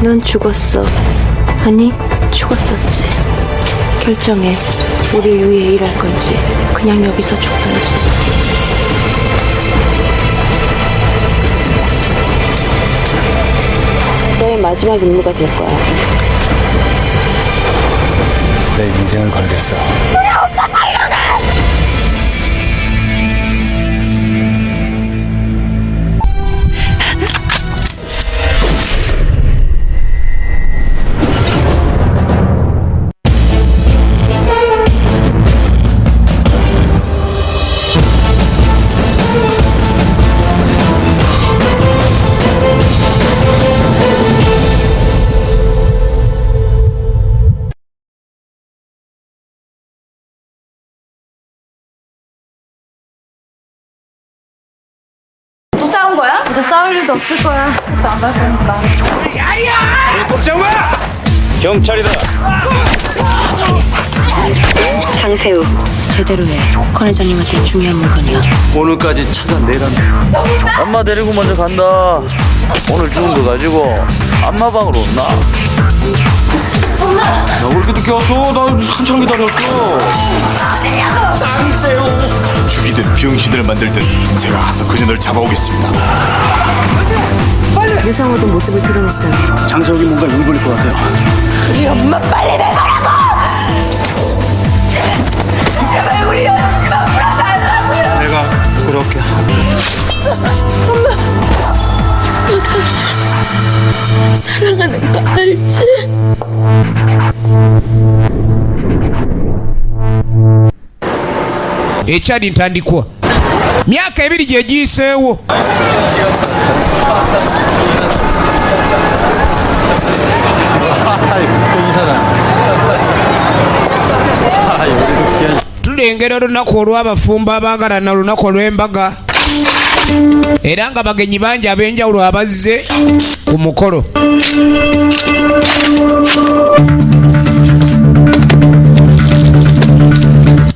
넌 죽었어. 아니, 죽었었지. 결정해. 우릴 위해 일할 건지, 그냥 여기서 죽던지. 너의 마지막 임무가 될 거야. 내 인생을 걸겠어. 또 싸운 거야? 이제 싸울 일도 없을 거야. 안갈 거니까. 경찰이다. 장태우. 제대로 해. 권 회장님한테 중요한 물건이야. 오늘까지 찾아내란다. 엄마 데리고 먼저 간다. 오늘 주운 거 가지고 엄마 방으로 온나? 야, 왜 이렇게 늦게 왔어? 나 한참 기다렸어. 죽이든 병신을 만들든 제가 가서 그년을 잡아오겠습니다. 유상호도 모습을 드러냈어요. 장석이 뭔가 울거릴 것 같아요. 내가 그렇게 한 사랑하는 거 알지? Ekyali ntandikwa myaka ebiri gye giyiseewo. Tulengera olunaku olw'abafumbo abaagalana, olunaku olw'embaga, era nga bagenyi bangi ab'enjawulo abazze ku mukolo.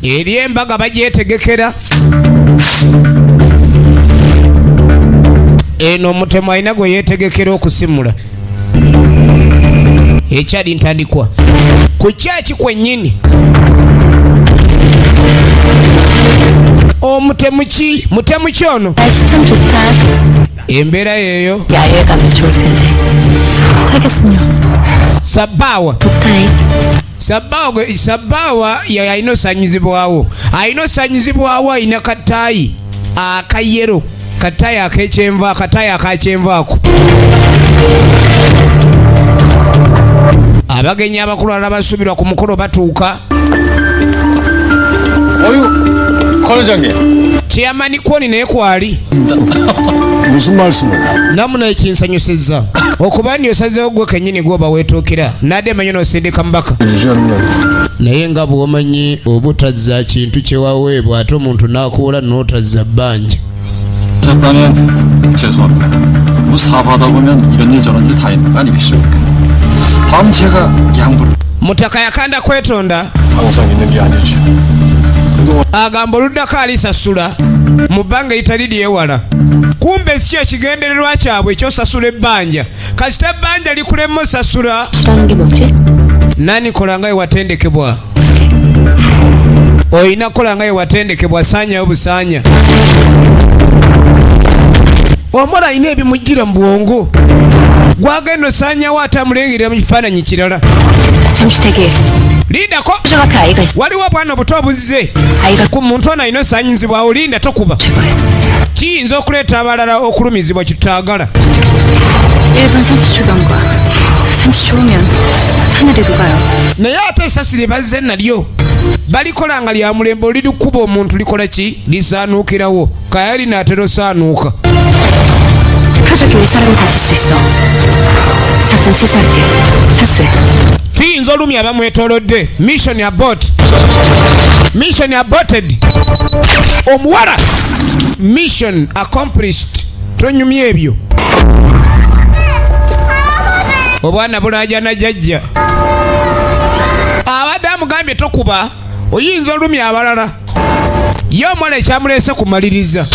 Eri embaga bagyetegekera. Eno omutemu alina gwe yeetegekera okusimula. Ekyali ntandikwa ku kyaki kwennyini. Omutemu ki? Mutemu ki ono? 날씨 참 좋다. Embeera yeeyo. 야외 가면 좋을 텐데. 타겠군요. Sabbaawa. 독타이. Sabbaawa sabbaawa ye alina osanyizibwawo, alina osanyizibwawo, alina kataayi akayero, kataayi akekyenva, akataayi akakyenva ako. Abagenyi abakulu alala basuubirwa ku mukolo batuuka. 어유, 권 회장님. Chairman Kwoni naye kwali. 무슨 말씀을? Namuna ekinsanyusizza okuba ndi osazeewo gwe kennyini gwoba weetuukira nadde manyi n'osindika mubaka, naye nga bw'omanyi obutazza kintu kyewaweebwa ate omuntu n'akuwola n'otazza bbanja. 하셨다면 죄송합니다. 뭐 사업하다 보면 이런 일 저런 일 다 있는 거 아니겠습니까? 다음 제가 양보를 Mutaka yakanda kwetonda. 항상 있는 게 아니지. Agamba oluddako alisasula mu bbanga eritali lyewala. Kumbe si ekigendererwa kyabwe ekyosasula ebbanja, kasita ebbanja likulema osasula. 싫어하는 게 뭐지? Nani kola nga wewatendekebwa, olina kukola nga wewatendekebwa. Saanyayo busaanya. Omuwala alina ebimujjira mu bwongo, gwagenda osaanyawo ate amulengerera mu kifaananyi kirala. 잠시 대기. Lindako. 표정 앞에 아이가 있어. Waliwo obwana obuto obuzze 아이가 ku muntu ono alina osaanyizibwawo. Linda, tokuba. 최고야. Kiyinza okuleeta abalala okulumizibwa kitutagala. 1분 30초 경과. 30초 후면 하늘이 녹아요. Naye ate esasi lye bazze nalyo balikola nga lya mulembe, olirikuba omuntu likola ki? Lisaanuukirawo. Kaya linaatera osaanuuka. 표적이 왜 사람이 다칠 수 있어. 작전 취소할게. 철수해. Kiyinza olumya abamwetoolodde. Mission abort, mission aborted. Omuwala, mission accomplished. Tonyumya ebyo. Obwana bulajana, jajja abadde amugambye tokuba, oyinza olumya abalala. Ye omuwala ekyamuleese kumaliriza.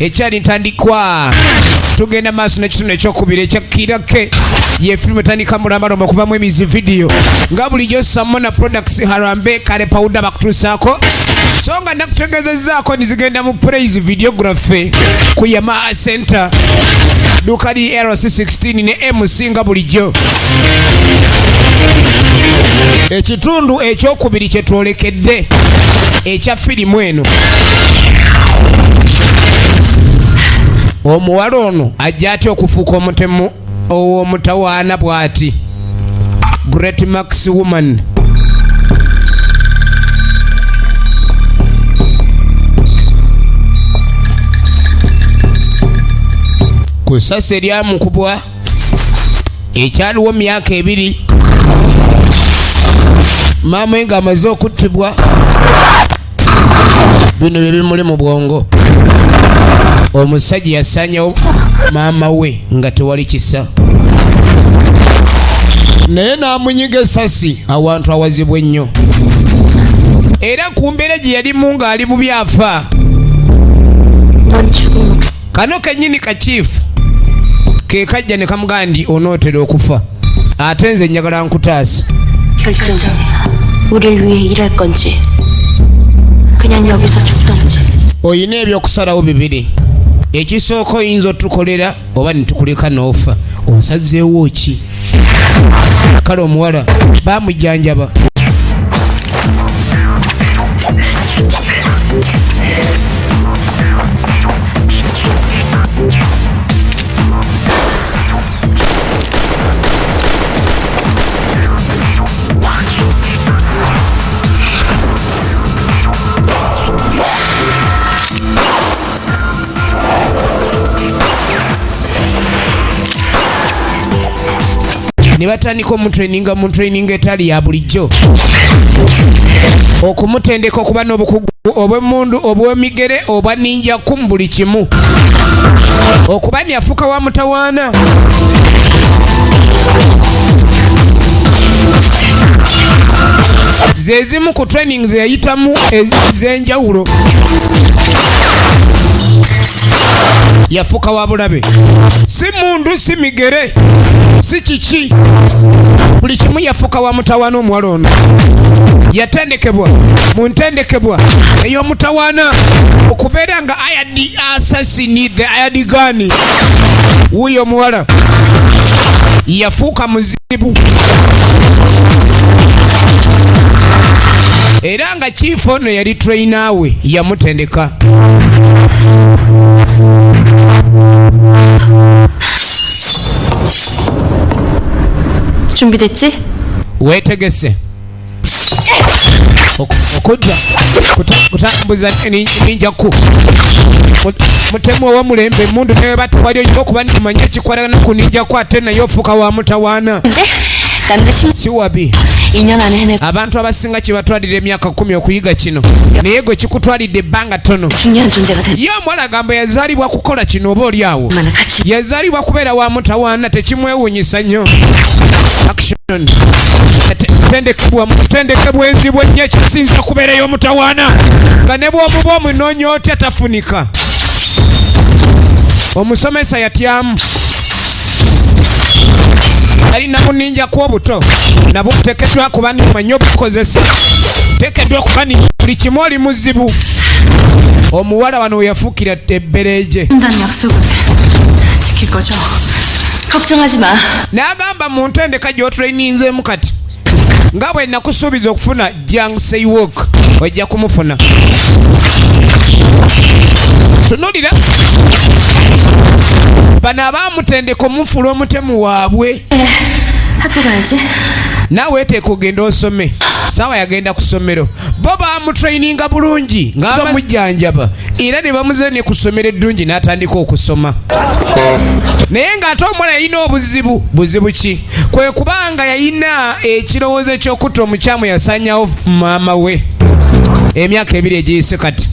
Ekyali ntandikwa, tugenda maaso n'ekitundu ekyokubiri ekya Kirake. Ye firimu etandika mulambalamba okuvamu emizi vidiyo nga bulijjo. Samona Products, Harambe Kale Pawuda bakutuusaako, so nga nakutegezezaako nizigenda mu Praise Videography ku Yamaha Center, duka li LC16 ne MC. Nga bulijjo, ekitundu ekyokubiri kyetwolekedde ekya firimu eno. Omuwala ono ajja atya okufuuka omutemu ow'omutawaana bw'ati? Great Max Woman. Ku ssasi eryamukubwa ekyaliwo myaka 2, maama we ng'amaze okuttibwa, bino bye bimuli mu bwongo. Omusajja yasanyawo maama we nga tewali kisa, naye n'amunyiga essasi awantu awazibu ennyo, era ku mbeera gye yalimu ng'ali mu byafa. 넌 죽으면 Kano kennyini kakiifu ke kajja ne kamugamba nti onootera okufa, ate nze njagala nkutaasa. 결정해. 우릴 위해 일할 건지 그냥 여기서 죽던지. Oyina ebyokusalawo bibiri. Ekisooka, oyinza otukolera oba netukuleka n'ofa. Osazeewo ki? Kale omuwala bamujjanjaba. Ne batandika omutraininga mu training etali ya bulijjo, okumutendeka okuba n'obukugu obw'emmundu, obw'emigere, obwa ninja ku buli kimu, okuba ni afuuka wa mutawaana. Ze zimu ku training ze yayitamu ez'enjawulo. Yafuuka wa bulabe, si mundu, si migere, si kiki, buli kimu yafuuka wa mutawaana. Omuwala ono yatendekebwa mu ntendekebwa ey'omutawaana okubeera nga hired assassin, the hired gun. Wuuyo omuwala yafuuka muzibu, era nga chief ono yali trainer we, yamutendeka. 준비됐지? Weetegese okudda kutambuza ninjaku mutemu owomulembe emundu neba tewali, oyina okuba nimanya ekikwatagana ku ninjaku, ate naye ofuuka wa mutawaana. 근데 남들 10, Si wabi. 2년 안에 해낼 Abantu abasinga kibatwalira emyaka 10 okuyiga kino, naye gwe kikutwalidde ebbanga ttono. 중요한 존재가 된 Ye omuwala agamba yazaalibwa kukola kino, oba oli awo 얼마나 같이 yazaalibwa kubeera wa mutawaana, tekimwewuunyisa nnyo. Action. Tendekebwa mutendeke bwenzi bwennyo, ekisinza kubeerayo omutawaana nga ne bw'omuba omunoonya otya tafunika. Omusomesa yatyamu, alina buninja kwobuto nabwo buteekeddwa kuba nimanyi obukozesa, teekeddwa okuba ni buli kimu oli muzibu. Omuwala wano we yafuukira ebbereje. 한다는 약속은 지킬 거죠? 걱정하지 마. N'agamba mu ntendeka gy'otraininzeemu kati, nga bwe nakusuubiza okufuna Jang Seiwok, ojja kumufuna. Tunulira bano abaamutendeka omufuula omutemu waabwe. 학교 가야지. Naawe weeteeka ogenda osome. Saawa yagenda ku ssomero, bo bamutraininga bulungi nga bamujjanjaba, era ne bamuze ne ku ssomero eddungi n'atandika okusoma. Naye ng'ate omuwala yalina obuzibu. Buzibu ki? Kwe kubanga yalina ekirowoozo ekyokutta omukyamu yasanyawo maama we emyaka 2 egiyise kati,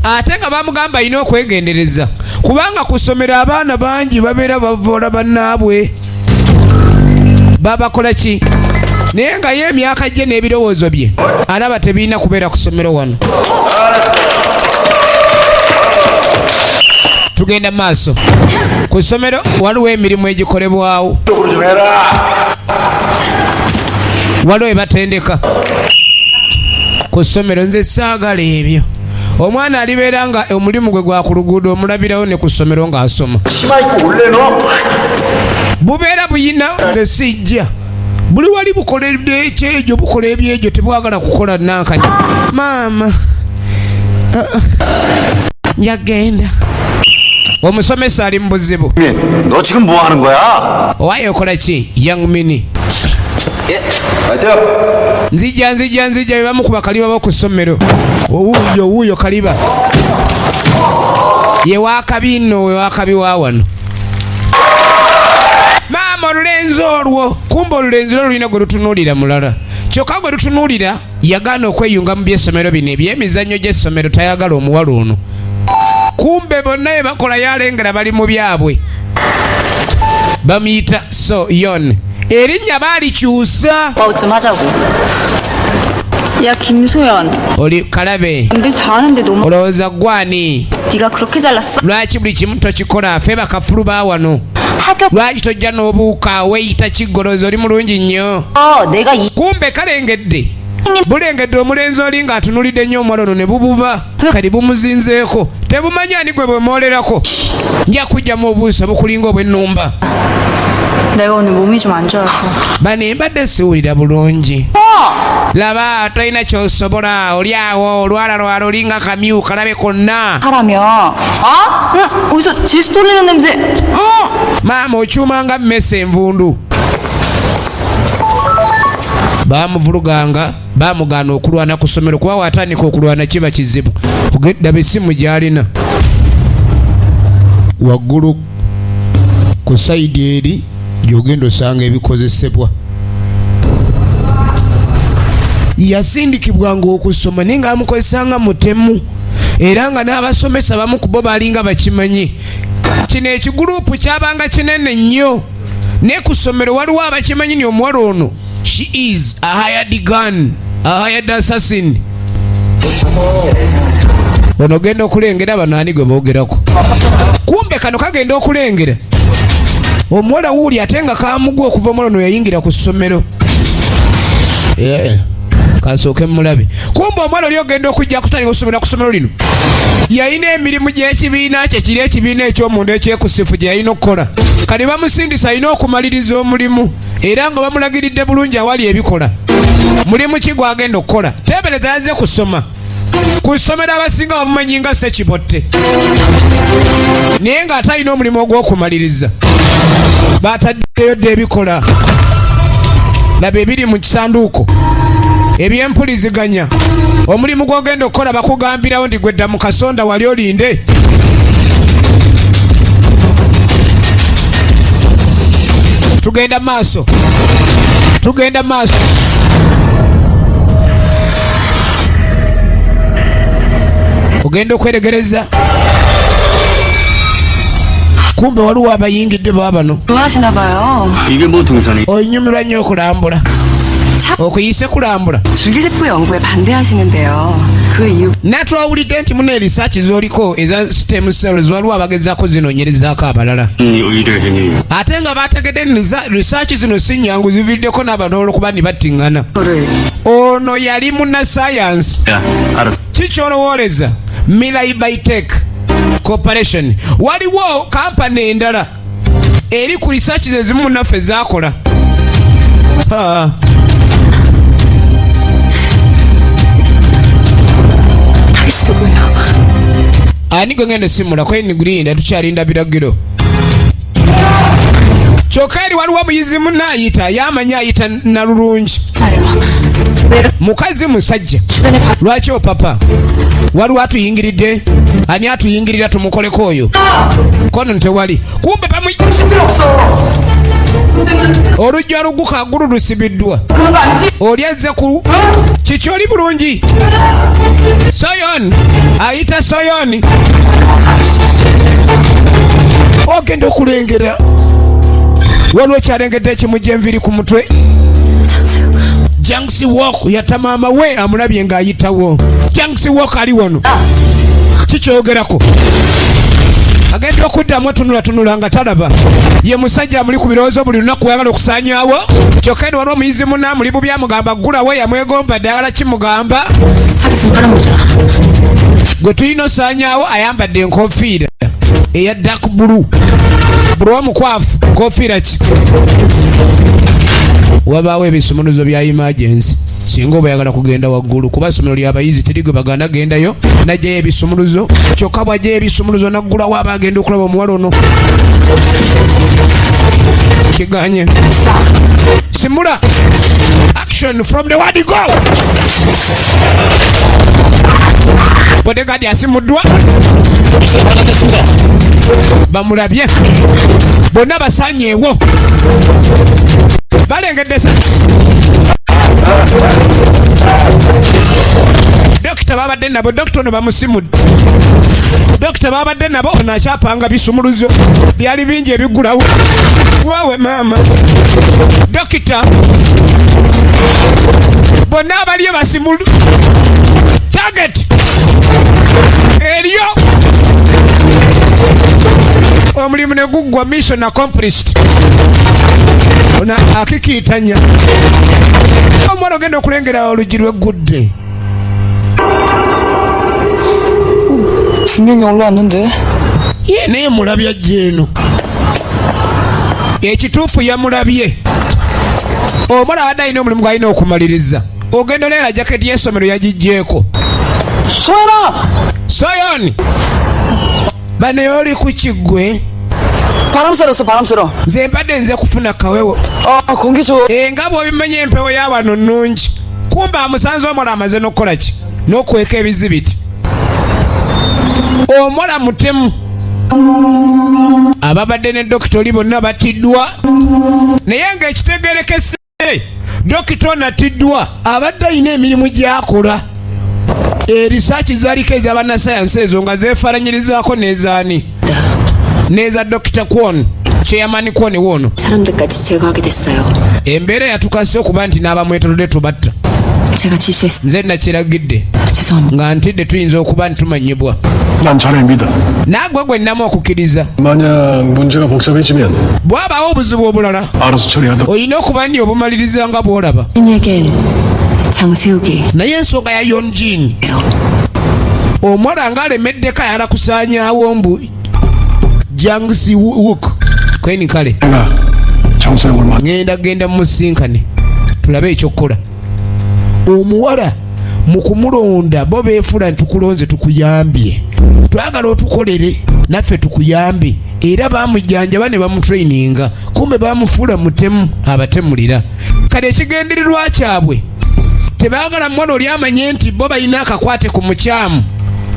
ate nga bamugamba alina okwegendereza kubanga ku ssomero abaana bangi babeera bavoola bannaabwe, babakola ki, naye nga ye emyaka gye n'ebirowoozo bye alaba tebirina kubeera ku ssomero wano. Tugenda maaso ku ssomero, waliwo emirimu egikolebwawo, waliwo ebatendeka ku ssomero. Nze saagala ebyo. Omwana alibeera nga omulimu gwe gwa ku luguudo, omulabirawo ne ku ssomero ng'asoma. 치마 입고 올래 너? Bubeera buyina. Nze sijja. Buli wali bukola ekyegyo, bukola ebyegyo, tebwagala kukola nankani. Maama, ah, ah. Njagenda, omusomesa ali mu buzibu. 너 지금 뭐 하는 거야? Owaye okola ki, Young Mini? Nzija, nzija, nzija. Bebamukuba kaliba bo ku ssomero. Owuuyo, wuuyo kaliba ye wakabi nno, we wakabi wa wano. Maama, olulenzi olwo, kumba olulenzi lwo lulina gwe lutunuulira mulala, kyokka gwe lutunuulira yagaana okweyunga mu byessomero bino ebyemizannyo gy'essomero. Tayagala omuwala ono. Kumbe bonna bye bakola yalengera, bali mu byabwe. Bamuyita Soyon, erinnya baalikyusa. 오빠 좀 하자고. 야 김소연. Oli kalabe. 남들 다 하는데 너무 Olowooza gwani? 네가 그렇게 잘났어? Lwaki buli kimu tokikola? Ffe bakafulu ba wano. 학교 Lwaki tojja n'obuuka? Weeyita kiggolozi, oli mulungi nnyo. 내가 이 Kumbe kalengedde, bulengedde omulenzi oli ng'atunulidde nnyo omuwala ono ne bububa. Kati bumuzinzeeko, tebumanyi ani gwe bwemwolerako. Nja kujjamu obuuso bukulinga obw'ennumba. 내가 오늘 몸이 좀 안 좋아서. Bano, mbadde siwulira bulungi. Laba, tolina kyosobola, oli awo olwala lwala, olinga kamyu kalabe konna. 하라며. 어? 응, 어디서 질수 돌리는 냄새. 응. Maama, okyuma nga mmese envundu. Baamuvuluganga, bamugaana okulwana ku ssomero, kuba watandika okulwana kiba kizibu. Ogedaba essimu gy'alina waggulu ku side eri gy'ogenda osanga ebikozesebwa. Yasindikibwanga okusoma naye nga bamukozesanga mutemu, era nga n'abasomesa bamu ku bo balinga bakimanyi. Kino ekigurupu kyabanga kinene nnyo, naye ku ssomero waliwo abakimanyi ni omuwala ono, she is a hired gun, a hired assassin. Ono ogenda okulengera bano ani gwe boogerako? Kumbe kano kagenda okulengera omuwala wuuli, ate nga kamugwa okuva omuwala ono yayingira ku ssomero. Yeah. Kansooke mulabe. Kumbe omuwala oli ogenda okujja kutandika okusomera ku ssomero lino, yalina emirimu gy'ekibiina kye kiri, ekibiina eky'omunda ekyekusifu gye yalina okukola. Kati bamusindisa, alina okumaliriza omulimu, era nga bamulagiridde bulungi awali ebikola. Mulimu ki gwagenda okukola? Teebereza yazze kusoma ku ssomero, abasinga bamumanyi nga Sekibotte, naye ng'ate alina omulimu ogw'okumaliriza. Bataddeyo dda ebikola. Laba ebiri mu kisanduuko ebyempuliziganya. Omulimu gw'ogenda okukola bakugambirawo nti gwedda mu kasonda wali olinde. Tugenda maaso, tugenda maaso. Ogenda okweregereza, kumbe waliwo abayingidde baabano. 좋아하시나 봐요. 이게 뭐 등산이? Onyumirwa nnyo okulambula, okuyise kulambula. 줄기세포 연구에 반대하시는데요. 그 이유 Natwawulidde nti muna research z'oliko eza stem cells, waliwo abagezaako zinoonyerezaako abalala, 의료행위. ate nga bategedde nti research zino si nyangu, ziviiriddeko n'abantu olwokuba ni battiŋŋana. 거를 Ono yali munnasayansi. 야, 알았어. Kikyolowooleza Milai Biotech Corporation, waliwo kampani endala eri ku research ze zimu munnaffe zakola. Ha. 다시 누구예요? Ani gwe ngenda simula kwenigulinda? Tukyalinda biragiro. Kyokka eri waliwo omuyizi munne ayita, yamanyi ayita nalulungi. 잘해요. Mukazi musajja, lwaki opapa? Waliwo atuyingiridde. Ani atuyingirira tumukoleko oyo? Kono tewali. Kumbe pamu olujja luguka gulu lusibiddwa. Oli azze ku kiki? Oli bulungi? Soyon ayita Soyon. Ogenda okulengera waliwo kyalengedde ekimujja enviri ku mutwe. Janksi Walk yata maama we amulabye ng'ayitawo. Janksi Walk ali wano, kikyogerako. Agenda okuddamu atunulatunula nga talaba. Ye musajja amuli ku birowoozo buli lunaku, ayagala okusaanyaawo. Kyokka eno waliwo omuyizi munne amuli bubi, amugamba ggulawo, yamwegomba ddagala kimugamba 타겟은 파란 모자. Gwe tulina osaanyaawo ayambadde enkofiira eya dark blue, buli omukwafu nkofiira ki. Wabaawo ebisumuluzo bya emergency singa oba oyagala kugenda waggulu, kuba ssomero lyabayizi, teri gwe baganda gendayo. Najjayo ebisumuluzo, kyokka bwajjayo ebisumuluzo naggulawo, aba agenda okulaba omuwala ono kiganye. Simula action from the word go. Bodyguard asimuddwa, bamulabye bonna, basanyeewo, balengedde sa dokita babadde nabo. Dokita ono bamusimudde, dokita babadde nabo. Ono akyapanga bisumuluzo, byali bingi ebigulawo. Waawe maama, dokita bonna abaliyo basimulu. Target eriyo, omulimu ne guggwa. Mission accomplished. Ono akikiitanya omwana ogenda okulengera oluggi lweggudde. 분명히 올라왔는데. Ye naye mulabye ajja eno. Ekituufu yamulabye. Omwana abadde alina omulimu gwalina okumaliriza. Ogenda oleera jaketi y'essomero yagiggyeko. 소연아! Soyoni bano, oli ku kiggwe? 바람 쐬렀어, 바람 쐬러. Nze mbadde nze kufuna kawewo. 아, 공기 좋아. Nga bw'obimanya empewo ya wano nnungi. Kumba amusanze omuwala amaze n'okukola ki, n'okweka ebizibiti. Omuwala mutemu. Ababadde ne dokita oli bonna batiddwa, naye ng'ekitegerekese dokita ono atiddwa abadde alina emirimu gy'akola. Erisaaki zaaliko ez'abannasayansi ezo nga zeefaananyirizaako n'ezaani, n'eza Dokita Kwon, Chairman Kwon woono. 사람들까지 제거하게 됐어요. Embeera yatukase okuba nti n'abamwetolodde tubatta. 제가 지시했습니다. Nze nakiragidde. 죄송합니다. Nga ntidde tuyinza okuba nti tumanyibwa. 난 자네 믿어. Naagwe gwe nnamu okukkiriza. 만약 문제가 복잡해지면 Bwabaawo obuzibu obulala, 알아서 처리하도록. olina okuba nti obumaliriza nga bw'olaba. 에겐 장세욱이 Naye ensonga ya Yonjin, omuwala nga alemeddeko, ayala kusaanyaawo mbu Jangsi Wook kweni. Kale 내가 장사용을 만. ŋŋenda genda mumusinkane tulabe ekyokukola. Omuwala mu kumulonda bo beefula nti tukulonze tukuyambye, twagala otukolere naffe tukuyambe, era bamujjanjaba ne bamutraininga, kumbe bamufuula mutemu abatemulira. Kale ekigendererwa kyabwe tebaagala muwala oli amanye nti bo balina akakwate ku mukyamu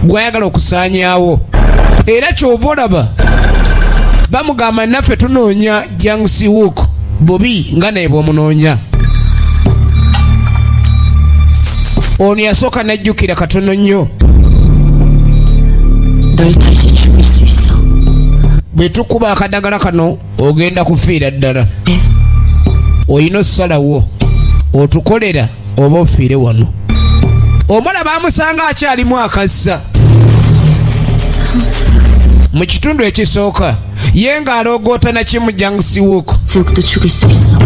gwayagala okusaanyaawo, era kyova olaba bamugamba naffe tunoonya Jangsi Wook bubi nga naye bw'omunoonya. Ono yasooka najjukira katono nnyo. 널 다시 죽일 수 있어. Bwe tukuba akadagala kano ogenda kufiira ddala. 네. Olina osalawo, otukolera oba ofiire wano. Omuwala bamusanga akyalimu akazza mu kitundu ekisooka, ye ng'alogoota nakimu Jangsi Wook. 세욱도 죽일 수 있어.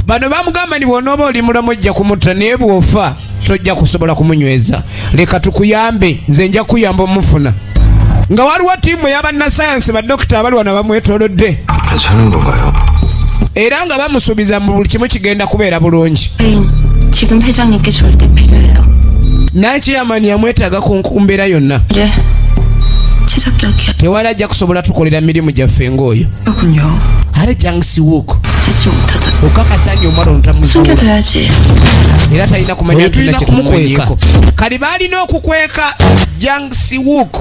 Bano bamugamba nti bw'onooba oli mulamu ojja kumutta, naye bw'ofa tojja kusobola kumunyweza. Leka tukuyambe, nze nja kuyamba omufuna. Nga waliwo ttiimu ey'abannasayansi, badokita abali wano bamwetoolodde. 괜찮은 건가요? Era nga bamusuubiza mu buli kimu kigenda kubeera bulungi. 지금 회장님께 절대 필요해요. Nakyeyamani yamwetaaga ku mbeera yonna. 그래. 최적격이야. Tewali ajja kusobola tukolera mirimu gyaffe ng'oyo. 그군요. Ate Jangsi Wook 찾지 못하다. okakasa nti omwana ono tamuzuula. 숨겨둬야지. Era talina kumanya Oyo tulina tulina kyetumukweka. kumukweka. Kali baalina okukweka Jangsi Wook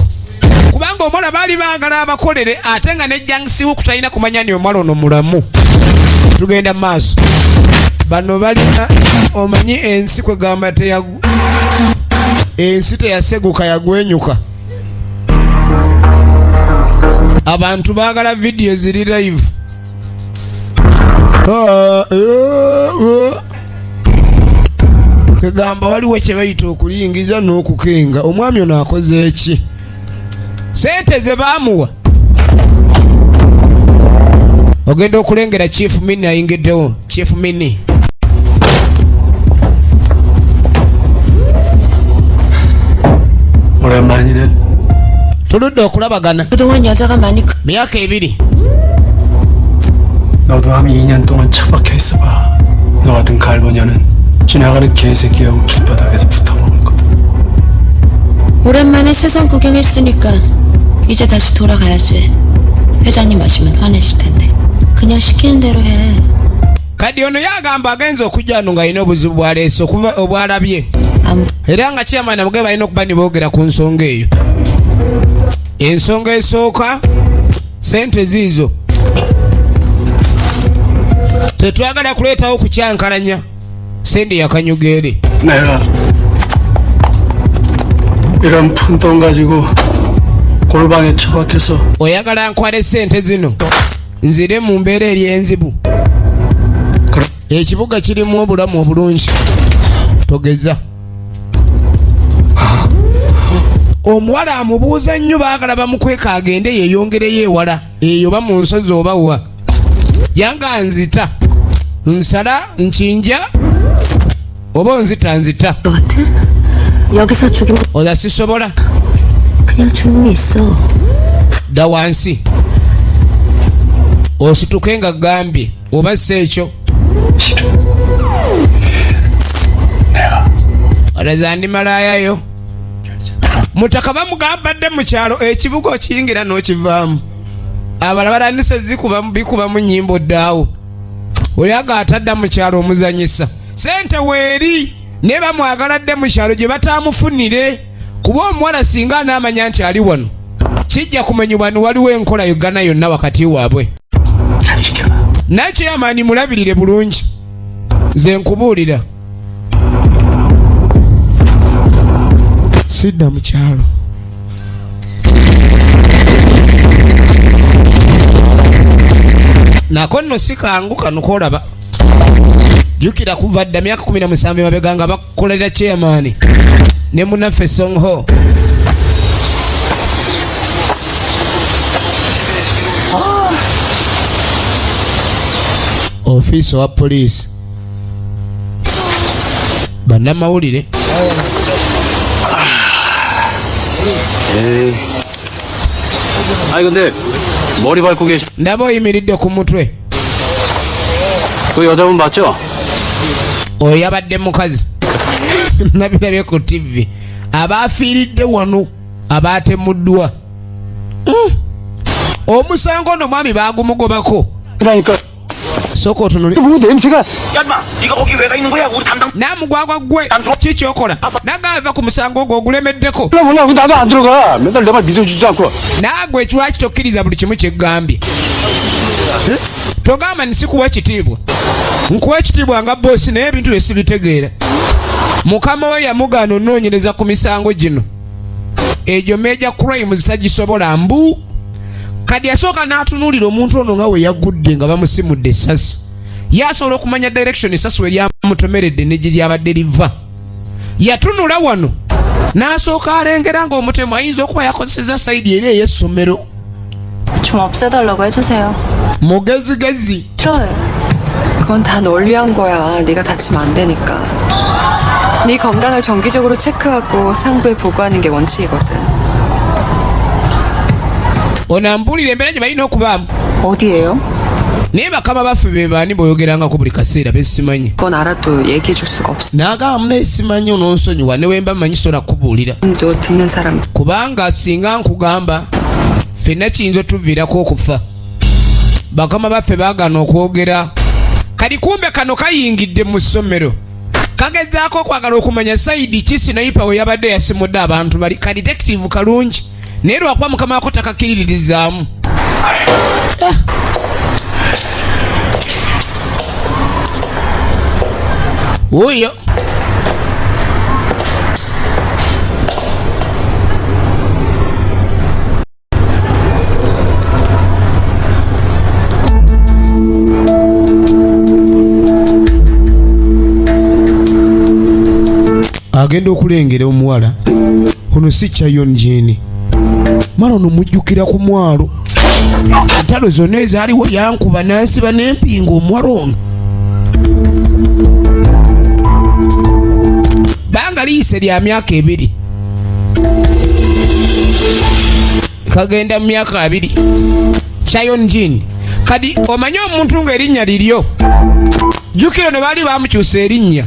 kubanga omuwala baali baagala abakolere, ate nga ne Jangsi Wook talina kumanya ni omuwala ono mulamu. Tugenda mu maaso. Bano balina omanyi ensi kwegamba ensi teyaseguka yagwenyuka. Abantu baagala vidiyo ziri live. Ah, eh, eh. Kwegamba waliwo kye bayita okuyingiza n'okukenga. Omwami ono akoze eki? Sente ze baamuwa. Ogenda okulengera Chief Mini ayingiddewo. Chief Mini. 오랜만이네. Tuludde okulabagana. 그동안 여자가 많이 Myaka 2. 너도 한 2년 동안 처박혀 있어봐. 너 같은 갈보녀는 지나가는 개새끼하고 길바닥에서 붙어먹을 거다. 오랜만에 세상 구경했으니까 이제 다시 돌아가야지. 회장님 아시면 화내실 텐데. 그냥 시키는 대로 해. Kadi ono yagamba agenza okujja wano ng'alina obuzibu bw'aleese okuva obwalabye. 아무 Era nga chairman amugabe balina okuba ne boogera ku nsonga eyo. Ensonga esooka, sente ziizo. Tetwagala kuleetawo kukyankalanya. Sente yakanyuga eri. 내가 이런 푼돈 가지고 골방에 처박혀서 Oyagala nkwale sente zino nzire mu mbeera eri enzibu. Ekibuga kirimu obulamu obulungi. Togeza. Omuwala amubuuza nnyo, baagala bamukweka agende yeeyongereyo ewala eyo oba mu nsozi oba wa. Yanga nzita, nsala, nkinja oba onzita nzita. 것 같아? 여기서 죽이면 Oza sisobola. 그냥 조용히 있어. Dda wansi osituke nga gambye oba si ekyo. Alaza ndi malaayayo. Mutaka bamugamba dde mu kyalo ekibuga okiyingira n'okivaamu. Abalala batandise bikubamu nnyimbo ddaawo. Oli aga atadda mu kyalo omuzanyisa. Sente weeri naye bamwagala dde mu kyalo gye bataamufunire. Kuba omuwala singa anaamanya nti ali wano, kijja kumanyibwa ni waliwo enkola Uganda yonna wakati waabwe. Naye chairman mulabirire bulungi. Nze nkubuulira. Sidda mu kyalo. Nako nno si kangu kano k'olaba. Jjukira kuva dda myaka 17 emabega nga bakukolera chairman ne munnaffe Songho. Ofiisi wa poliisi. Bannamawulire. 아니 근데 머리 밟고 계신 Ndaba oyimiridde ku mutwe. 그 여자분 맞죠? Oyo yabadde mukazi. Nabirabye ku TV. Abaafiiridde wano abaatemuddwa. Omusango ono mwami baagumugobako. 그러니까 Sooka otunule. 뭐 냄새가 Naamugwagwa ggwe ki ky'okola? Nagaava ku musango ogwo ogulemeddeko. 몰라 몰라 나도 안 들어가. 맨날 내 말 믿어주지도 않고. Naagwe lwaki tokkiriza buli kimu kye ggambye? Togamba nti sikuwa kitiibwa. Nkuwa ekitiibwa nga boosi naye ebintu bye sibitegeera. Mukama we yamugaana onoonyereza ku misango gino. Egyo major crimes tagisobola mbu. Kadi yasooka n'atunuulira omuntu ono nga we yaggudde nga bamusimudde essasi. Ye asobola okumanya direction essasi we lyamutomeredde ne gye lyabadde liva. Yatunula wano n'asooka alengera ng'omutemu ayinza okuba yakozesezza sayidi eri ey'essomero. 좀 없애달라고 해주세요. Mugezigezi. 싫어요. 그건 다 널 위한 거야. 네가 다치면 안 되니까. 네 건강을 정기적으로 체크하고 상부에 보고하는 게 원칙이거든. Ono ambuulira embeera gye balina okubaamu. 어디예요? Naye bakama baffe be baani b'oyogerangako buli kaseera besimanyi? 그건 알아도 얘기해 줄 수가 없어. N'agamba munaye simanyi onoonsonyiwa ne wemba mmanyi sobola kukubuulira. 또 듣는 사람 Kubanga singa nkugamba ffenna kiyinza otuviirako okufa. Bakama baffe baagaana okwogera. Kali kumbe kano kayingidde mu ssomero. Kagezaako okwagala okumanya sayidi ki sniper we yabadde yasimudde abantu bali. Ka detective kalungi naye lwakuba mukama wako takakiriririzaamu. Wuuyo. Agenda okulengera omuwala ono si Chayon Jane. Mala ono mujjukira ku mwalo. Entalo zonna ezaaliwo yankuba nansiba n'empingu omuwala ono. Banga liyise lya myaka 2, kagenda mu myaka 20. Chayon Jin, kati omanyi omuntu ng'erinnya liryo, jjukira ne baali bamukyusa erinnya.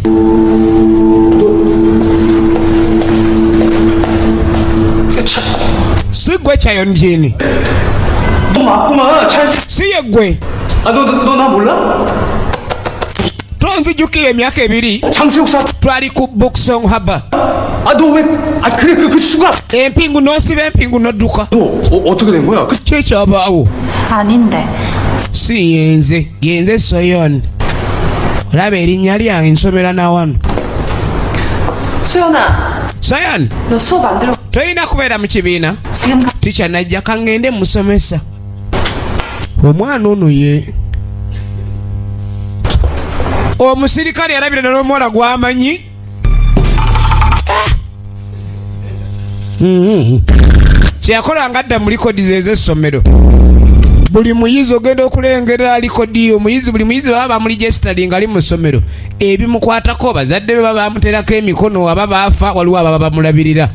Si gwe Chayon Jin? 너 맞구만. 차. Si ye gwe? 아너 너 나 몰라? Tonzijjukira? Emyaka 2 장세욱 사. twali ku Booksong Harbor. 아 너 왜? 아 그래 그 그 수가. Empingu n'osiba empingu n'odduka. 너 어떻게 된 거야? 그 Kyekyabaawo? 아닌데. Si yenze, yenze Soyon. Olaba erinnya lyange, nsomera nawano. 소연아, Soyon, 너 수업 안 들어. tolina kubeera mu kibiina. 지금 가- Tica najja, kaŋŋende musomesa. Omwana ono ye omusirikale yalabira ddala omuwala gw'amanyi. Ah! Kyeyakola nga adda mu likodi ze ez'essomero. Buli muyizi ogenda okulengera likodi omuyizi, buli muyizi baba bamuregistering ali mu ssomero, ebimukwatako, bazadde be baba bamuterako emikono, aba baafa, waliwo ababa bamulabirira.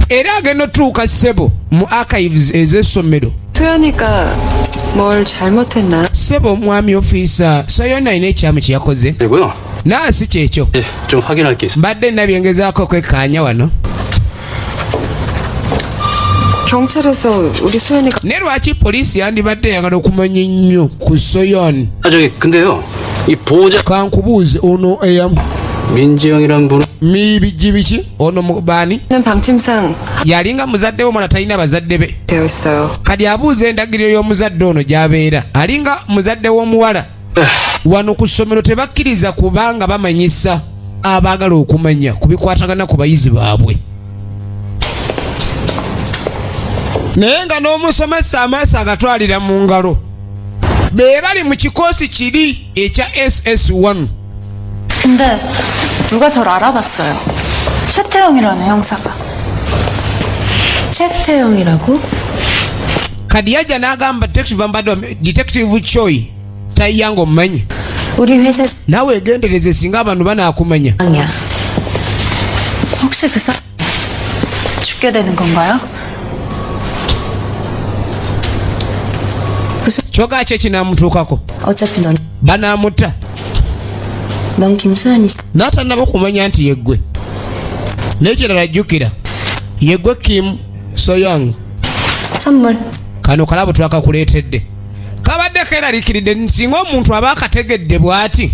Era agenda otuuka, ssebo, mu archives ez'essomero. 소연이가 뭘 잘못했나? Ssebo omwami ofiisa, Soyona alina ekyamu kye yakoze? 되고요. Naasi kyekyo. 예, 좀 확인할 게 있습니다. Mbadde nabyengezaako okwekkaanya wano. 경찰에서 우리 소연이가 Naye lwaki poliisi yandibadde eyagala okumanya ennyo ku Soyon? 아 저기 근데요. 이 보호자 Kankubuuze, ono eyamu 민지영이란 분은 mibiji biki, ono baani? 는 방침상 Yalinga muzadde we, omwana talina bazadde be. 되어 있어요. Kati abuuza endagiriro y'omuzadde ono gy'abeera, alinga muzadde w'omuwala. Wano ku ssomero tebakkiriza kubanga bamanyisa abaagala okumanya ku bikwatagana ku bayizi baabwe, naye nga n'omusomesa amaaso agatwalira mu ngalo. Be bali mu kikoosi kiri ekya SS1. 근데 누가 저를 알아봤어요. 최태영이라는 형사가. 최태영이라고? Kati yajja n'agamba detective, ambadde Detective Choi tayanga, omumanyi? 우리 회사 Naawe egendereze singa abantu banaakumanya. 상이야. 혹시 그 사람 죽게 되는 건가요? Kyogaa ki ekinaamutuukako? 어차피 넌, Banaamuta. 넌 김소연이 N'atannaba kumanya nti yeggwe. N'ekirala jjukira yeggwe Kim Soyong. 선물. Kano kalabo twakakuleetedde, kabadde keeraliikiridde singa omuntu aba akategedde bw'ati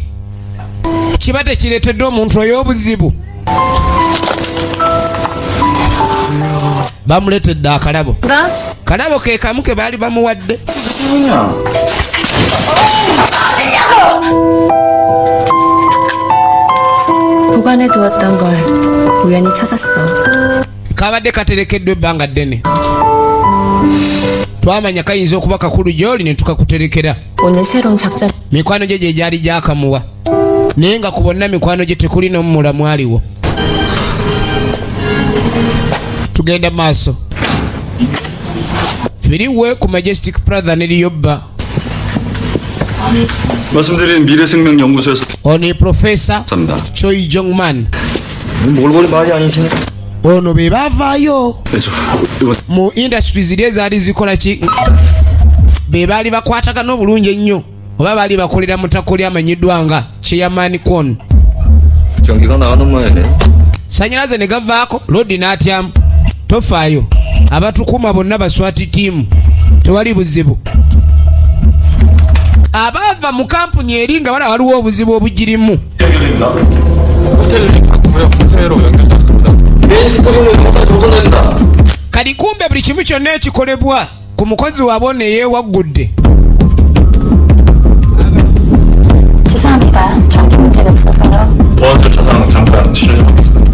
kiba tekireetedde omuntu oyo obuzibu. Bamuleetedde akalabo, kalabo ke kamu ke baali bamuwadde. 보관해 두었던 걸 우연히 찾았어. Kabadde katerekeddwa ebbanga ddene, twamanya kayinza okuba kakulu gy'oli ne tukakuterekera. 오늘 새로운 작전 Mikwano gye gye gyali gyakamuwa, naye nga ku bonna mikwano gye tekuli n'omumulamu aliwo. Tugenda maaso firiwe ku Majestic Brother ne Liyobba. 말씀드린 미래생명연구소에서 Ono ye Profesa 쌉니다. Choi Jongman. 몰골이 말이 아니시네. Ono be baavaayo 네, 저 이거 mu industry ziri ezaali zikola ki, be baali bakwatagana obulungi ennyo oba baali bakolera mu ttako lyamanyiddwa nga Chairman Kwon. 전기가 나가는 모양이네. Sanyalaze ne gavaako, lodi n'atyamu. Tofaayo, abatukuuma bonna ba SWAT team, tewali buzibu. Abaava mu kampuni eri nga balaba waliwo obuzibu obugirimu. 호텔 같고요. 호텔로 연결됐습니다. 메인스크린은 호텔 조선된다. Kati kumbe buli kimu kyonna ekikolebwa ku mukozi waabwe ono eyeewaggudde. 죄송합니다. 전기 문제가 있어서요. 보안 절차상 잠깐 실례하겠습니다.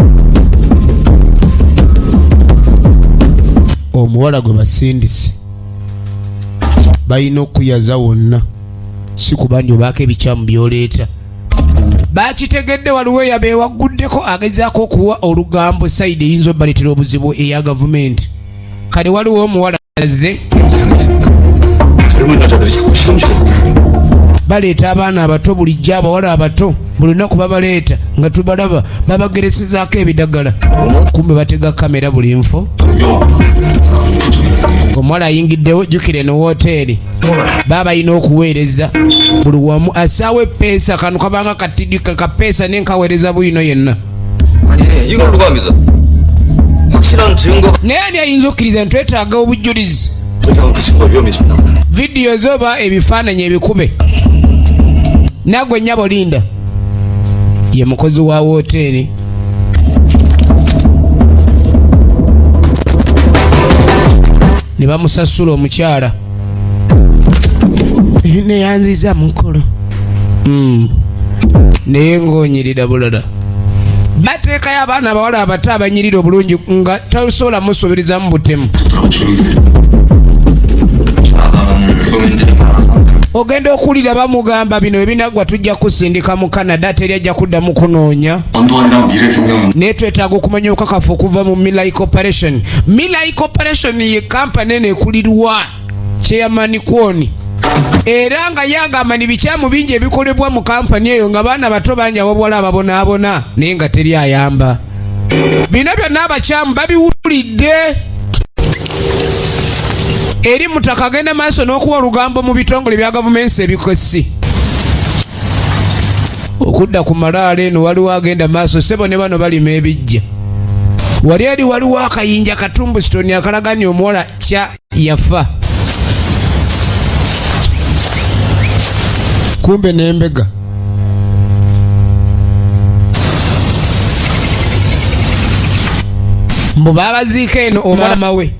Omuwala gwe basindise balina okuyaza wonna, si kuba nti obaako ebikyamu byoleeta. Bakitegedde waliwo eyabeewagguddeko agezaako okuwa olugambo side eyinza obbaleetera obuzibu eya gavumenti. Kale waliwo omuwala Azze. 젊은 여자들이 자꾸 실험실에 Baleeta abaana abato bulijjo, abawala abato buli lunaku babaleeta nga tubalaba babageresezaako ebidagala, kumbe batega kamera buli nfo. Omuwala ayingiddewo, jjukira eno wooteeri baba balina okuweereza buli wamu, assaawo epeesa kano kabanga katidika kapeesa nenkaweereza bwino yenna. 아니 이걸 누가 믿어? 확실한 증거가 Naye ani ayinza okkiriza nti twetaaga obujulizi? 더 이상은 그 친구가 위험해집니다. Vidiyo zoba ebifaananyi ebikube. Nagwe nnyabo linda, ye mukozi wa wooteeri. Ne bamusasula omukyala neyanziza mukolo. Naye ng'onyirira bulala, bateekayo abaana abawala abato abanyirira obulungi nga tosobola musuubirizamu butemu. 교민들이 많아서 Ogenda okuwulira bamugamba bino ebinaggwa tujja kusindika mu Canada, teri ajja kuddamu kunoonya. 전두환이랑 미래혁명 Naye twetaaga okumanya obukakafu okuva mu Milai Corporation. Milai Corporation ye kampani eno ekulirwa chairman Kwoni, era nga yagamba ni bikyamu bingi ebikolebwa mu kampani eyo, nga baana bato bangi ab'obuwala ababonaabona, naye nga teri ayamba. Bino byonna abakyamu babiwulidde. Eri mutaka agenda maaso n'okuwa olugambo mu bitongole bya gavumenti ebikosi okudda ku malaalo eno. Waliwo agenda maaso sebo ne bano balima ebijja wali eri, waliwo akayinja katumbusitoni akalaganya omuwala kya yafa, kumbe n'embega. Mbu baabaziika eno omwama we.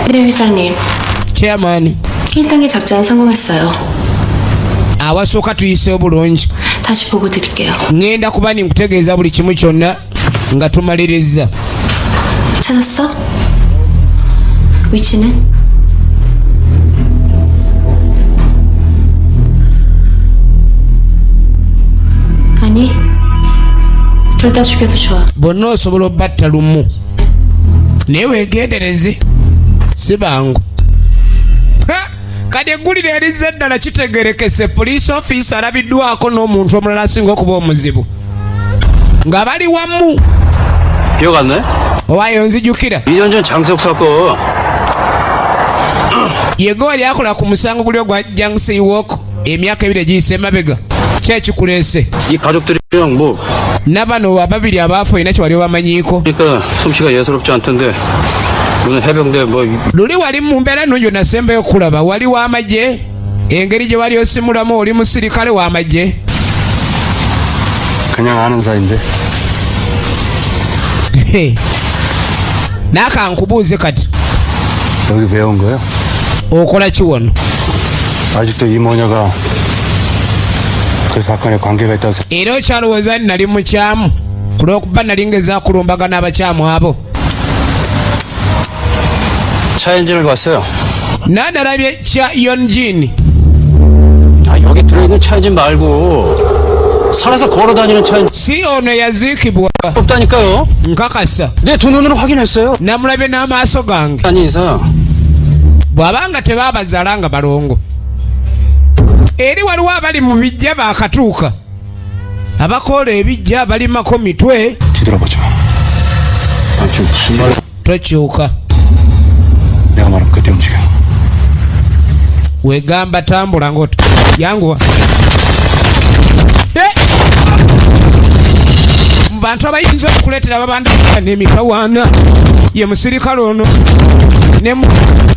네, 회장님. Chairman. 1단계 작전에 성공했어요. Awasooka tuyiseewo bulungi. 다시 보고 드릴게요. Ŋŋenda kuba ninkutegeeza buli kimu kyonna nga tumaliriza. 찾았어? 위치는? 아니, 둘 다 죽여도 좋아. Bonna osobola obbatta lumu, naye weegendereze, si bangu. Ha! Kati eggulire erizza eddala kitegerekese, police officer alabiddwako n'omuntu omulala asinga okuba omuzibu nga bali wamu. 기억 안 나요? Owaayo nzijukira. 2년 전 장세욱 사건 Yego wali akola ku musango guli ogwa Jangsi Walk emyaka 2 egiyise emabega. Ki ekikuleese? 이 가족들이랑 뭐 Nabano ababiri abaafa olina kyewali obamanyiiko? 그러니까 솜씨가 예사롭지 않던데 무슨 해병대 뭐 Luli wali mu mbeera nnungi, onasembayo okulaba wali w'amagye, engeri gye wali osimulamu oli musirikale w'amagye. 그냥 아는 사이인데. Naakankubuuze kati, 여기 왜 온 거야? okola ki wano? 아직도 이 모녀가 그 사건에 관계가 있다고 생각. Era okyalowooza nti nali mukyamu ku lw'okuba nali ngeza kulumbagana abakyamu abo? 차 엔진을 봤어요. Naa nalabye kya Yonjin. 아 여기 들어있는 차 엔진 말고 살아서 걸어다니는 차 엔진 Si ono eyaziikibwa. 없다니까요. Nkakasa. 내 두 눈으로 확인했어요. Namulabye n'amaaso gange. 아니 이상 Bw'abanga tebaabazaala nga balongo, eri waliwo abali mu bijja baakatuuka abakoola ebijja balimako mitwe. 뒤돌아보지 마. 아 지금 무슨 말? Tokyuka. 내가 말하면 그때 움직여. Wegamba tambula ngaot yanguwa. Eh! Mu bantu abayinza okuleetera babanda n'emitawaana ye musirikale ono ne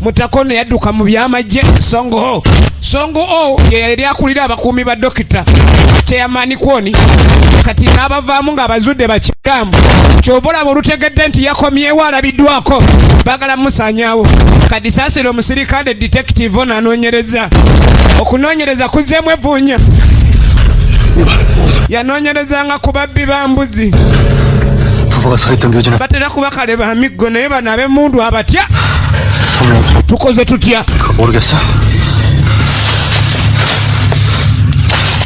mutakono yadduka mu byamagye Songo Songo o ye yali akulira abakuumi ba dokita chairman Kwoni, kati n'abavaamu ng'abazudde bakyamu. Kyova olaba olutegedde nti yakomyewo alabiddwako bagala musanyawo. Kati saasira omusirikale detective ono anoonyereza, okunoonyereza kuzzeemu evvuunya, yanoonyerezanga ku babbi ba mbuzi. 부부가 서 있던 묘지는 Batera kuba kale ba miggo, naye bano ab'emmundu abatya. 서물난 사람 Tukoze tutya? 그거 모르겠어?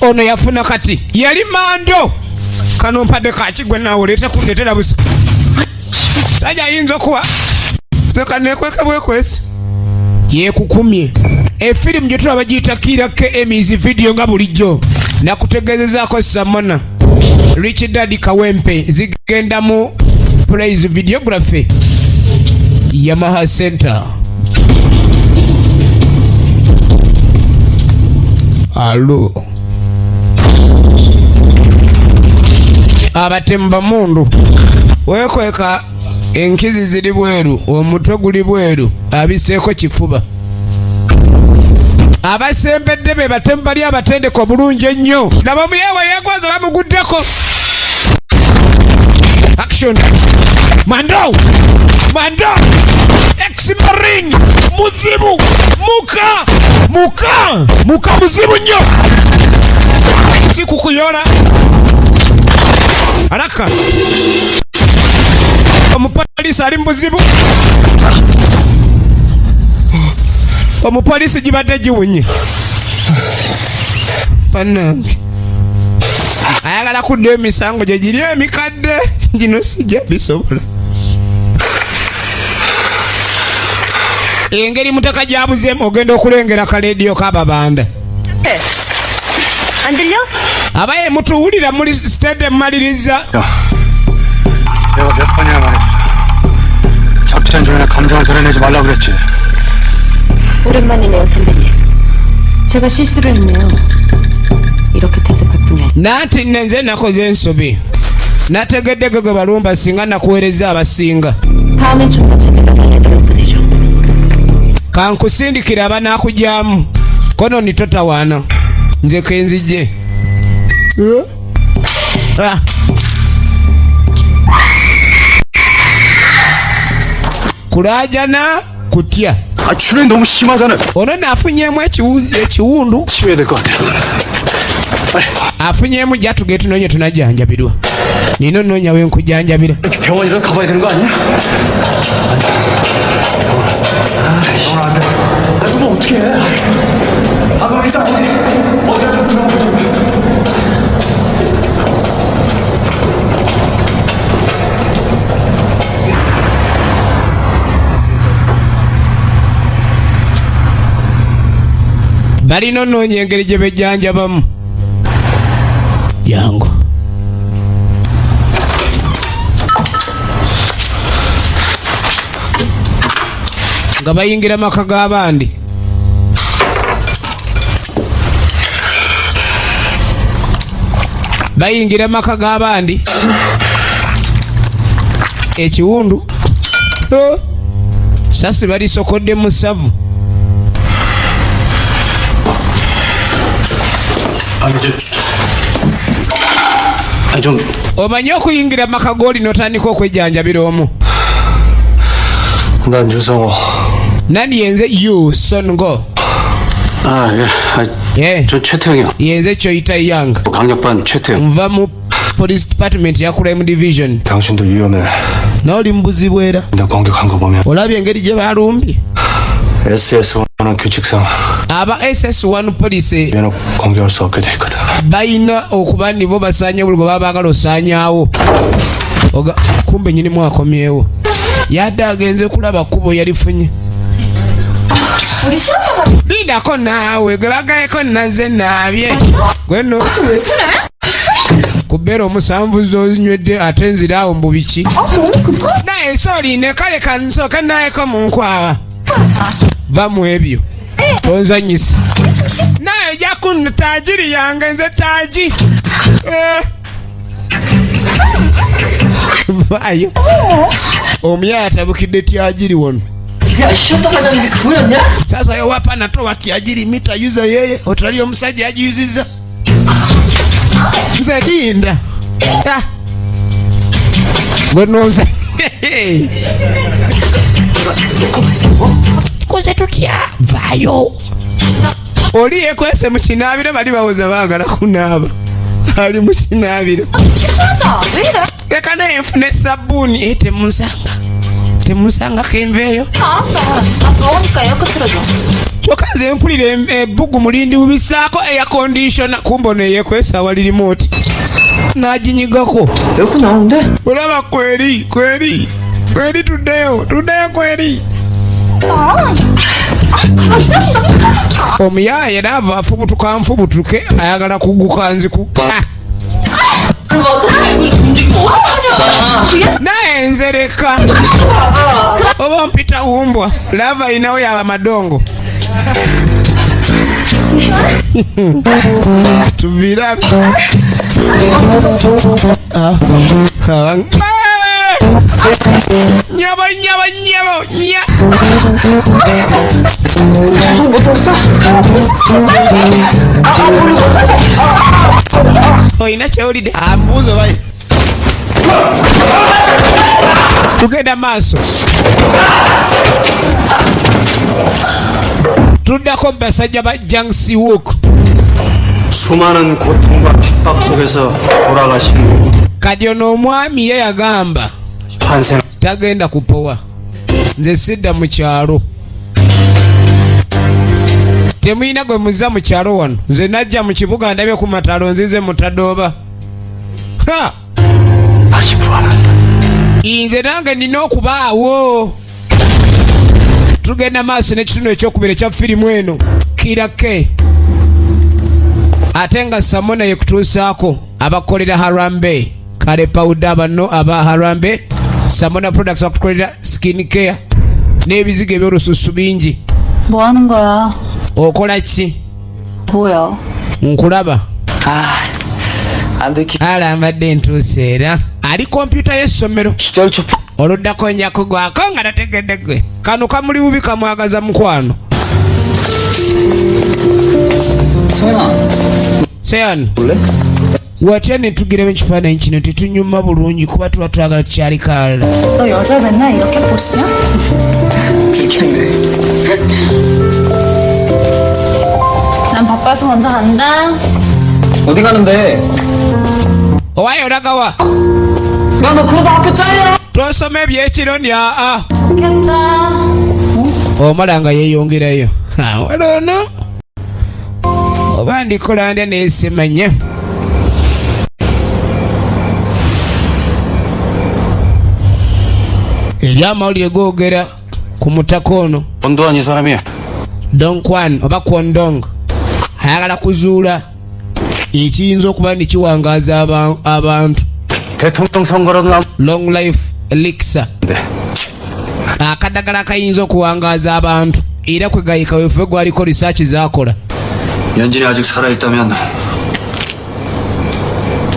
Ono yafuna kati yali mando kano mpadde kakigwe naawe oleete kundetera busa. Sajja ayinza okuwa soka nekweka bwekwesi yekukumye. Efirimu gye tulaba giyita Kiira KM's video. Nga bulijjo nakutegeezezaako, Samona Rich Daddy Kawempe zigenda mu Praise Videography, Yamaha Center. Alo, abatemu bamundu wekweka, enkizi ziri bweru, omutwe guli bweru, abiseeko kifuba. Abasembedde be batemu bali abatendeka obulungi ennyo. Nabo muyewa yegwaza bamuguddeko. Action! Mando, mando, ex-marine muzibu, muka muka muka muzibu nnyo, si kukuyola haraka. Omupoliisi ali mu buzibu, omupoliisi gibadde giwunye. Bannange, ayagala kudda emisango gye giri emikadde gino, sijja bisobola. Engeri mutaka gyabuzeemu, ogenda okulengera kalediyo kababanda. 안 들려? Abaye mutuwulira muli sitede mmaliriza. 내가 몇 번이나 말했어. 작전 중에 감정을 드러내지 말라 그랬지. 오랜만이네요, 선배님. 제가 실수를 했네요. 이렇게 대접할 분이 아니. Nanti nze nakoze ensobi, nategedde ge gwe balumba, singa nakuweereza abasinga. 다음엔 좀 더 제대로 알려드리죠. Kankusindikira abanakugyamu kono nitotawaana, nze kenzijje. Eh? Ah. Kulajana kutya. 아, 출혈이 너무 심하잖아요. Ono naafunyemu ekiwundu. 치료해야 될 것 같아요. Afunyemu, jatuge tunonye tunajjanjabirwa, nina onoonya wenkujanjabira. 이렇게 병원이라도 가봐야 되는 거 아니야? 아니, 병원 안 돼. 아, 그럼 어떻게 해? 아, 그럼 일단 어디 어디 좀 들어가보자. Balina onoonya engeri gye bejjanjabamu, jangu. Nga bayingira maka g'abandi. Bayingira maka g'abandi, ekiwundu. Oh! Sasi balisokodde musavu. 아니, 저, 아니, 좀, Omanyi okuyingira maka g'oli n'otandika okwejjanjabira omu. 난 유성호. Nani? Yenze Yu Songo. 아, 예. 아, 예. 저 최태형이요. Yenze Choita Yang. 강력반 최태형. Nva mu police department ya crime division. 당신도 위험해. Nawe oli mu buzibu era. 너 공격한 거 보면 Olabye engeri gye balumbye. SS1은 규칙상 Aba SS1 police 얘는 공격할 수 없게 돼 있거든. balina okuba nibo basaanye buli gwe baba baagala osaanyaawo. Kumbe nyinimu akomyewo, yadde agenze kulaba kkubo yalifunye. 우리 시험보가 Lindako naawe, gwe bagayeko naze naabye gweno ku bbeera omusanvu zonywedde, ate nziraawo mbu biki? Naye soline, kale kansooke nayeko mu nkwawa. Va mu ebyo, tonzanyisa naye ojja kunno taagiri yange, nze taagi. Eh. Vaayo, omuyaye atabukidde tyagiri wano. 야, 쉬었다 가자는 게 그거였냐? Sasa yo wapa natoa kiajiri mitayuza yeye otali omusajja agiyuziza, nze linda. Ah. Gwe nonza tukoze tutya? Vaayo, oli yekwese mu kinaabiro, bali bawoza baagala kunaaba, ali mu kinaabiro. 취소하자. 왜 이래? Leka naye nfune sabbuuni. Eh, temunsanga, temunsangako, enveeyo. 알았어. 아, 더우니까 에어컨 틀어줘. Kyokka nze mpulira ebbugu mulindi bubisaako air conditioner, kumbe ono yekwesa awali remote n'aginyigako. 에어컨 나오는데? Olaba kweri kweri. Kweri tuddeyo, tuddeyo kweri. Omuyaaye naava afubutuka nfubutuke ayagala kuguka nziku. Naye nzereka oba ompita wumbwa lava inawo yaba madongo tuvira. Nyabo nyabo nyabo nya olina kyewulidde ambuuza oba tugenda maaso tuddako mu basajja ba Jangsiwook. 수많은 고통과 핍박 속에서 돌아가신 Kati ono omwami ye yagamba 환생 tagenda kupowa, nze sidda mu kyalo, temulina gwe muzza mu kyalo wano, nze najja mu kibuga ndabye ku matalo nzize mutadooba. Ha! 다시 부활한다. Nze nange nina okubaawo. Tugenda maaso n'ekitundu ekyokubiri ekya firimu eno Kirake, ate nga Samona yekutuusaako abakolera Harambe kale pawuda bano aba Harambe Samona Products bakutukolera skin care n'ebizigo ebyolususu bingi. 뭐 하는 거야? Okola ki? 뭐야? Nkulaba. 안 들키. Ala mbadde ntuuse era ali kompyuta y'essomero. 기절 초풍. Oluddako nja kugwako nga tategedde gwe kano kamuli bubi kamwagaza mukwano. 소연아, Seyan, 볼래? watya ne tugiramu ekifaananyi kino tetunyuma bulungi kuba tuba twagala tukyali kalala. 너 여자 맨날 이렇게 꼬시냐? 들켰네. 난 바빠서 먼저 간다. 어디 가는데? Owaye olagawa? 야, 너 그러다 학교 잘려! Tosoma ebyekiro ndi aa. 좋겠다. Omala nga yeeyongerayo. Wala ono oba ndikola ndya neesemanya. Eri amawulire googera ku mutaka ono. 전두환 이 사람이 Donkwan oba Kwondong ayagala kuzuula ekiyinza okuba nekiwangaaza abantu. 대통령 선거라도 나 Long life elixir, 네. akadagala akayinza okuwangaaza abantu, era kwegayika wefe gwaliko risaaki zakola. 연진이 아직 살아있다면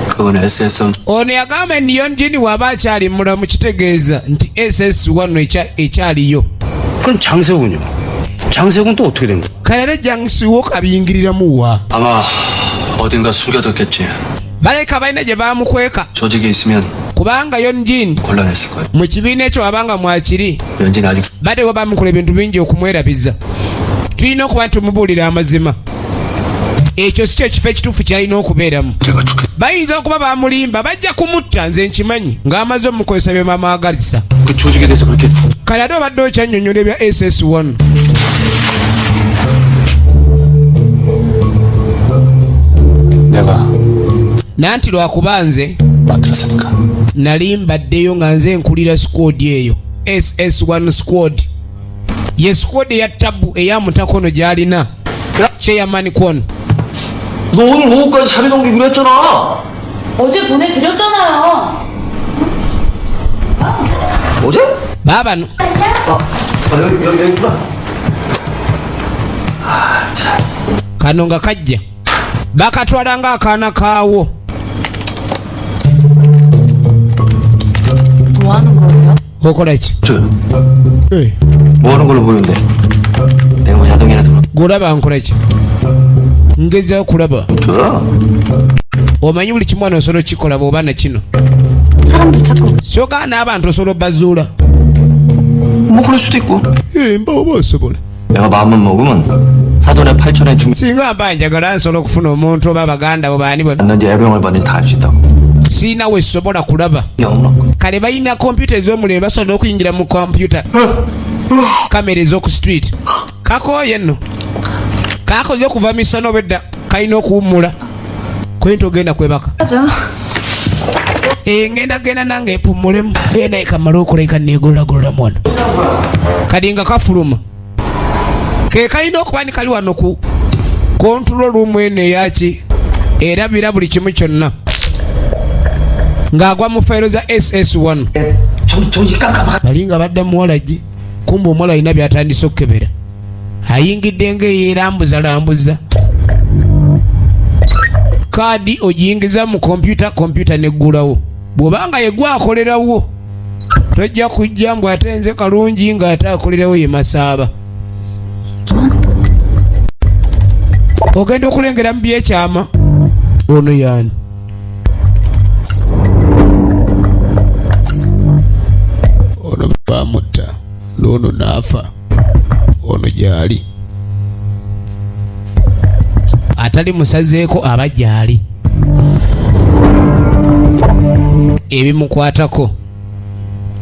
그건 SS Ono yagamba nti Yonjini bw'aba akyali mulamu kitegeeza nti SS1 ekyaliyo. 그럼 장세훈요? 장세훈 또 어떻게 된 거야? Kale ate Jangsiwo kabiyingiriramu wa? 아마 어딘가 숨겨뒀겠지. Baleka balina gye bamukweka. 조직에 있으면 Kubanga Yonjin 곤란했을 거야. mu kibiina ekyo wabanga mwakiri 연진이 아직 batewa bamukola ebintu bingi okumwerabiza. Tulina okuba nti tumubuulira amazima, ekyo si kyo kifo ekituufu kyalina okubeeramu. 제가 죽겠. Bayinza okuba bamulimba, bajja kumutta, nze nkimanyi ng'amaze omukozesa bye bamwagalisa. 그 조직에 대해서 그렇게 Kale ate obadde okyannyonnyola ebya SS1. 내가 Nanti lwakuba nze 만들었으니까. nali mbaddeyo nga nze nkulira squad eyo SS1 squad, ye squad eya tabu eya mutakono gy'alina chairman Kwon. 너 오늘 오후까지 자리 넘기기로 했잖아. 어제 보내드렸잖아요. 어제? Baabano. 아, 여기 여기 여기 있구나. Kano nga kajja bakatwala ng'akaana kaawo. 뭐 하는 거예요? Okola ki? 저, Eh, 뭐 하는 걸로 보이는데? 내가 뭐 야동이나 들어. Gw'olaba nkola ki? Ngezaako kulaba. 뭐야? Omanyi buli kimu wano osobola okukikola bw'oba na kino. 사람도 찾고 Soga n'abantu osobola obbazuula. 뭐 그럴 수도 있고. Eh, mba oba osobola. 내가 마음만 먹으면 사돈의 팔촌의 중 Singa mba njagala nsobola okufuna omuntu oba baganda bo baani bonna. 낳는지 애병을 받는지 다 알 수 있다고. Siina we sobola kulaba. 영락. Kale balina kompyuta ez'omulembe, basobola n'okuyingira mu kompyuta kamera ez'oku street. Kakooye nno kakoze okuva misana obedda kalina okuwummula kwenti ogenda kwebaka. 하죠. Eh, ngenda genda nange mpumulemu. Eh, naye kamale okuleka negololagolola mwana. Kadi nga kafuluma. Ke kalina okuba ni kali wano ku control room eno eyaki erabira buli kimu kyonna. Ng'agwa mu fayiro za SS1. Bali nga badda muwala gye. Kumbe omuwala alina by'atandise okukebera. Ayingidde ng'eyeerambuzalambuza. Kaadi ogiyingiza mu kompyuta, kompyuta n'eggulawo. Bw'oba nga ye gwakolerawo, tojja kujja mbu ate nze kalungi ng'ate akolerawo ye Masaaba. Ogenda okulengera mu byekyama. Ono y'ani? Ono bamutta, n'ono n'afa. Ono gy'ali. Atali musazeeko aba gy'ali. Ebimukwatako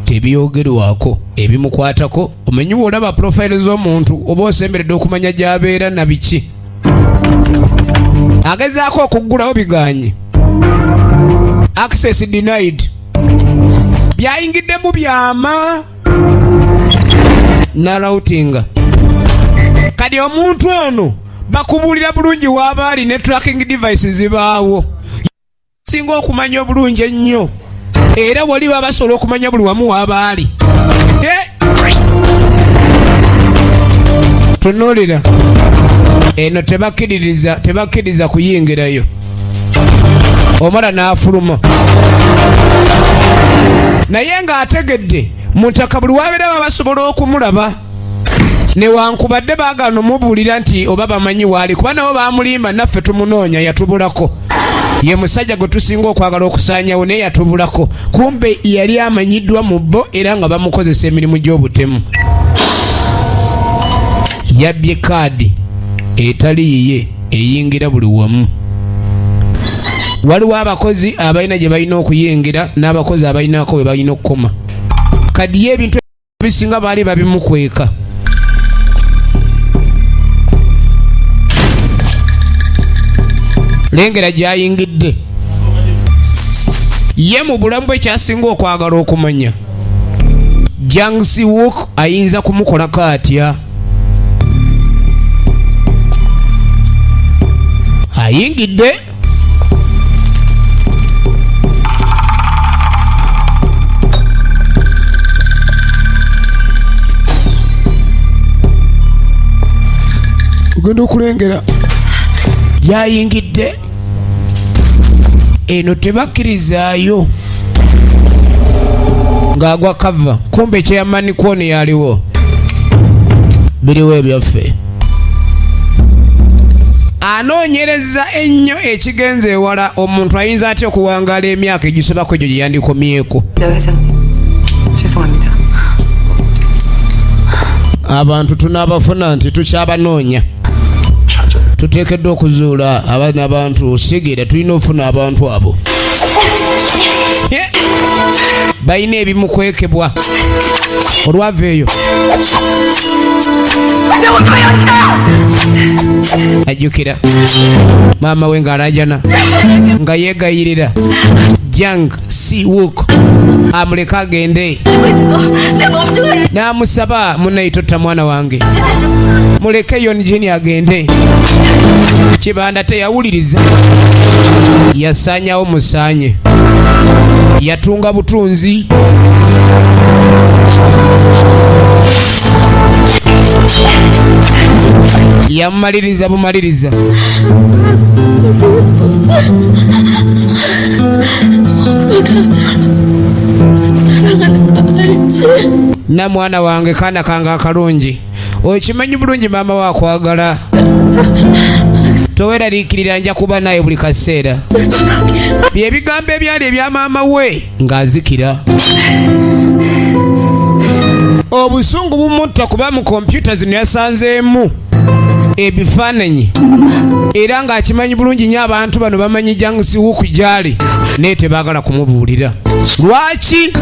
tebyogerwako. Ebimukwatako omanyi bw'olaba profile z'omuntu oba osemberedde okumanya gy'abeera na biki. Agezaako okuggulawo biganye. Access denied. Byayingiddemu byama n'aroutinga. Kati omuntu ono bakubuulira bulungi w'aba ali ne tracking devices zibaawo. Singa okumanya obulungi ennyo. Era wali baba basobola okumanya buli wamu w'aba ali. Tunuulira. Eno tebakkiririza kuyingirayo. Omala n'afuluma. Naye ng'ategedde mutaka buli wabeera baba basobola okumulaba. Newankubadde baagaana omubuulira nti oba bamanyi waali, kuba nabo baamulimba naffe tumunoonya yatubulako. Ye musajja gwe tusinga okwagala okusaanyawo naye yatubulako. Kumbe yali amanyiddwa mu bo era nga bamukozesa emirimu gy'obutemu. Yabbye kaadi etali yiye eyingira buli wamu. Waliwo abakozi abalina gye balina okuyingira n'abakozi abalinako we balina okukoma. Kadi ye ebintu ebisinga baali babimukweka. Lengera gy'ayingidde. Ye mu bulamu bwe kyasinga okwagala okumanya, Jang Si-wook ayinza kumukolako atya? Ayingidde. Ogenda okulengera gy'ayingidde. Eno tebakkirizaayo ng'agwa kava. Kumbe chairman Kwon yaliwo. Biriwo ebyaffe. Anoonyereza ennyo ekigenze ewala omuntu ayinza atya okuwangaala emyaka egisobako egyo gye yandikomyeko. 네, 회장님. 죄송합니다. Abantu tunaabafuna nti tukyabanoonya. Tuteekeddwa okuzuula abaana abantu kitegeera tulina okufuna abantu abo. Balina ebimukwekebwa. Olwava eyo. Ajjukira maama we ng'alaajana nga yeegayirira Jang Si-wook amuleke agende. N'amusaba munnaye totta mwana wange, muleke Yeon-jin agende. Kibanda teyawuliriza, yasaanyawo musaanye, yatunga butunzi. Yamumaliriza bumaliriza. Na mwana wange kaana kange akalungi, okimanyi bulungi maama we akwagala, toweraliikirira nja kuba naye buli kaseera. Bye bigambo ebyali ebya maama we ng'azikira. Obusungu bumutta kuba mu kompyuta zino yasanzeemu ebifaananyi era ng'akimanyi bulungi nnyo abantu bano bamanyi Jang Si-wook gy'ali naye tebaagala kumubuulira. Lwaki?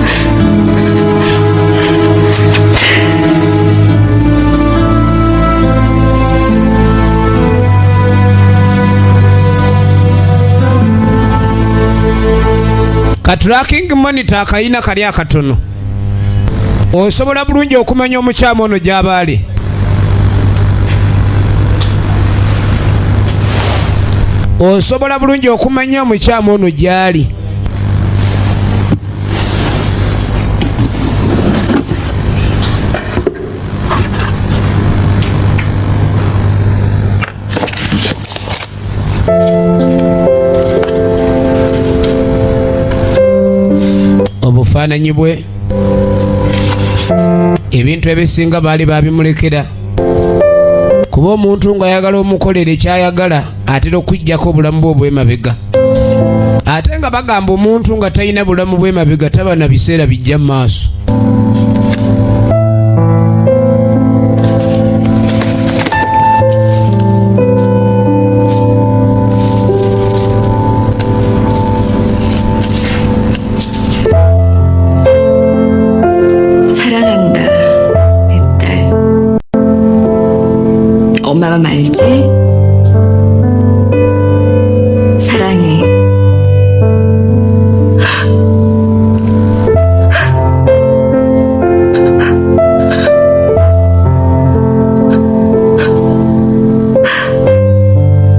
Ka tracking monitor akayina kali akatono osobola bulungi okumanya omukyamu ono gy'aba ali. Osobola bulungi okumanya omukyamu ono gy'ali. Obufaananyi bwe ebintu ebisinga baali babimulekera, kuba omuntu ng'ayagala omukolere kyayagala atera okuggyako obulamu bwe obw'emabega, ate nga bagamba omuntu nga talina bulamu bw'emabega taba na biseera bijja mu maaso. 사랑한다, 내 딸. 엄마만 말지? 사랑해.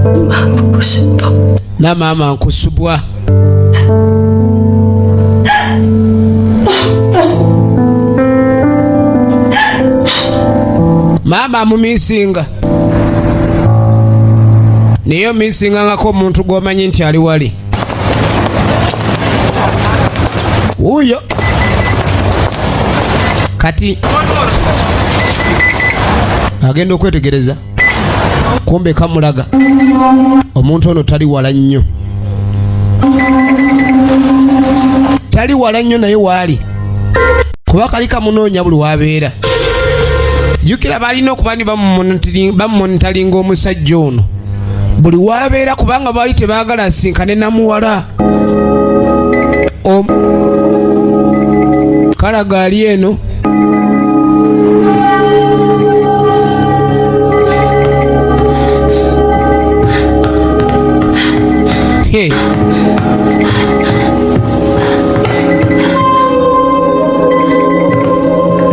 엄마 보고 싶어. Na maama nkusubwa. Maama amumisinga, naye omisingangako omuntu gw'omanyi nti ali wali wuuyo. Kati agenda okwetegereza, kumbe kamulaga omuntu ono tali wala nnyo, tali wala nnyo, naye waali kuba kali kamunoonya buli wabeera. Jjukira balina okuba ni bamumonitalinga omusajja ono buli wabeera, kubanga baali tebaagala asinkane namuwala. Kalaga ali eno. Hey.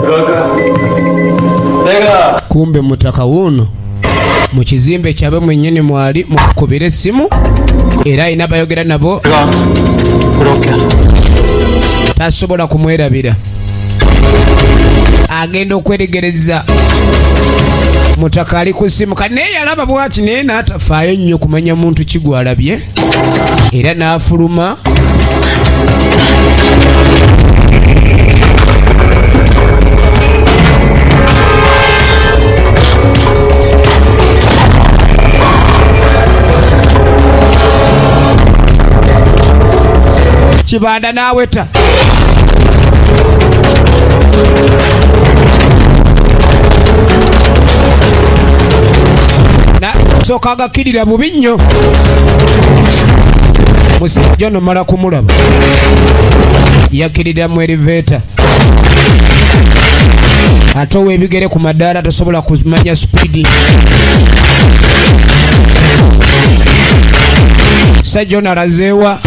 그럴까? 내가 Kumbe mutaka wuuno mu kizimbe kyabwe mwennyini mwali mukubira essimu, era alina bayogera nabo. 그렇게 Tasobola kumwerabira. Agenda okweregereza, mutaka ali ku ssimu kati, naye yalaba bwati, naye n'atafaayo nnyo kumanya muntu kigwalabye, era n'afuluma. Kibanda n'aweta. Sooka agakkirira bubi nnyo. Musajja ono mala kumulaba, yakkirira mu elevator, ate ow'ebigere ku madaala tosobola kumanya speed. Musajja ono alazeewa?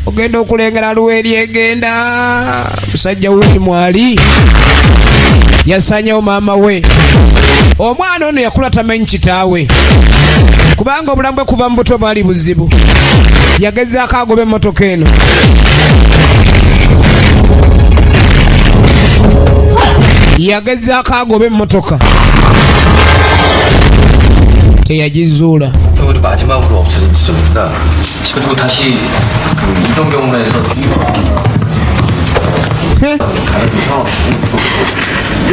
Ogenda okulengera luweeri egenda. Musajja wuti mwali yasanyewo maama we. Omwana ono yakula tamanyi kitaawe, kubanga obulamu bwe kuva mu buto bwali buzibu. Yagezaako agoba emmotoka eno. Yagezaako agoba emmotoka, teyagizuula. 우리 마지막으로 없어진 지점입니다. 그리고 다시 그 이동 경로에서 Heh, 가면서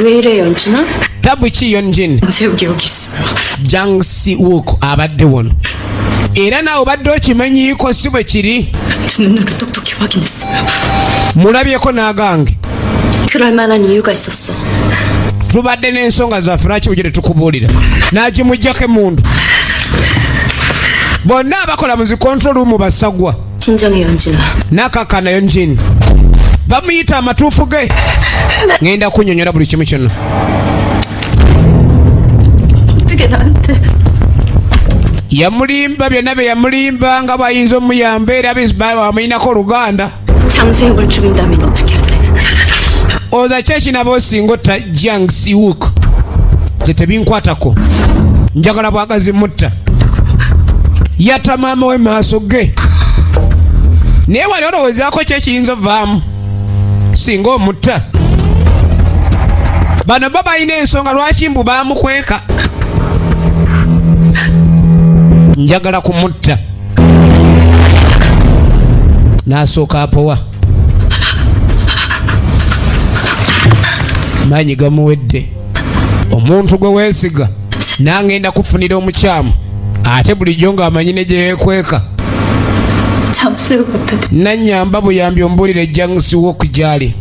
왜 이래 연진아? Tabu ki, Yonjin? 세우기 여기 있어. Jang Siwook abadde wano, era naawe obadde okimanyiiko, si bwe kiri? 두 눈으로 똑똑히 확인했어요. Mulabyeko n'agange. 그럴 만한 이유가 있었어. Tubadde n'ensonga zaffe, lwaki bugye tetukubuulira? N'agimuggyako emundu. Bonna abakola mu zi control room basagwa. 진정해 연진아. Nakakana Yonjin, bamuyita amatuufu ge. Ŋŋenda kunnyonnyola buli kimu kyonna. 어떻게 나한테 Yamulimba byonna bye yamulimba nga bw'ayinza omuyamba, era bamuyinako oluganda. 장세욱을 죽인다면 어떻게 할래? Oza ki ekinaba osinga otta Jang Siwook? Kye tebinkwatako, njagala bwagazi mutta. Yatta maama we maaso ge, naye wali olowoozaako ki ekiyinza ovaamu singa omutta? Bano bo balina ensonga lwaki mbu baamukweka. Njagala kumutta. N'asooka apowa, maanyi gamuwedde. Omuntu gwe weesiga nangenda kufunira omukyamu, ate bulijjo ng'amanyi ne gye yeekweka. 장세욱한테 Nanyamba buyambi, ombuulire Jang Siwook gyali.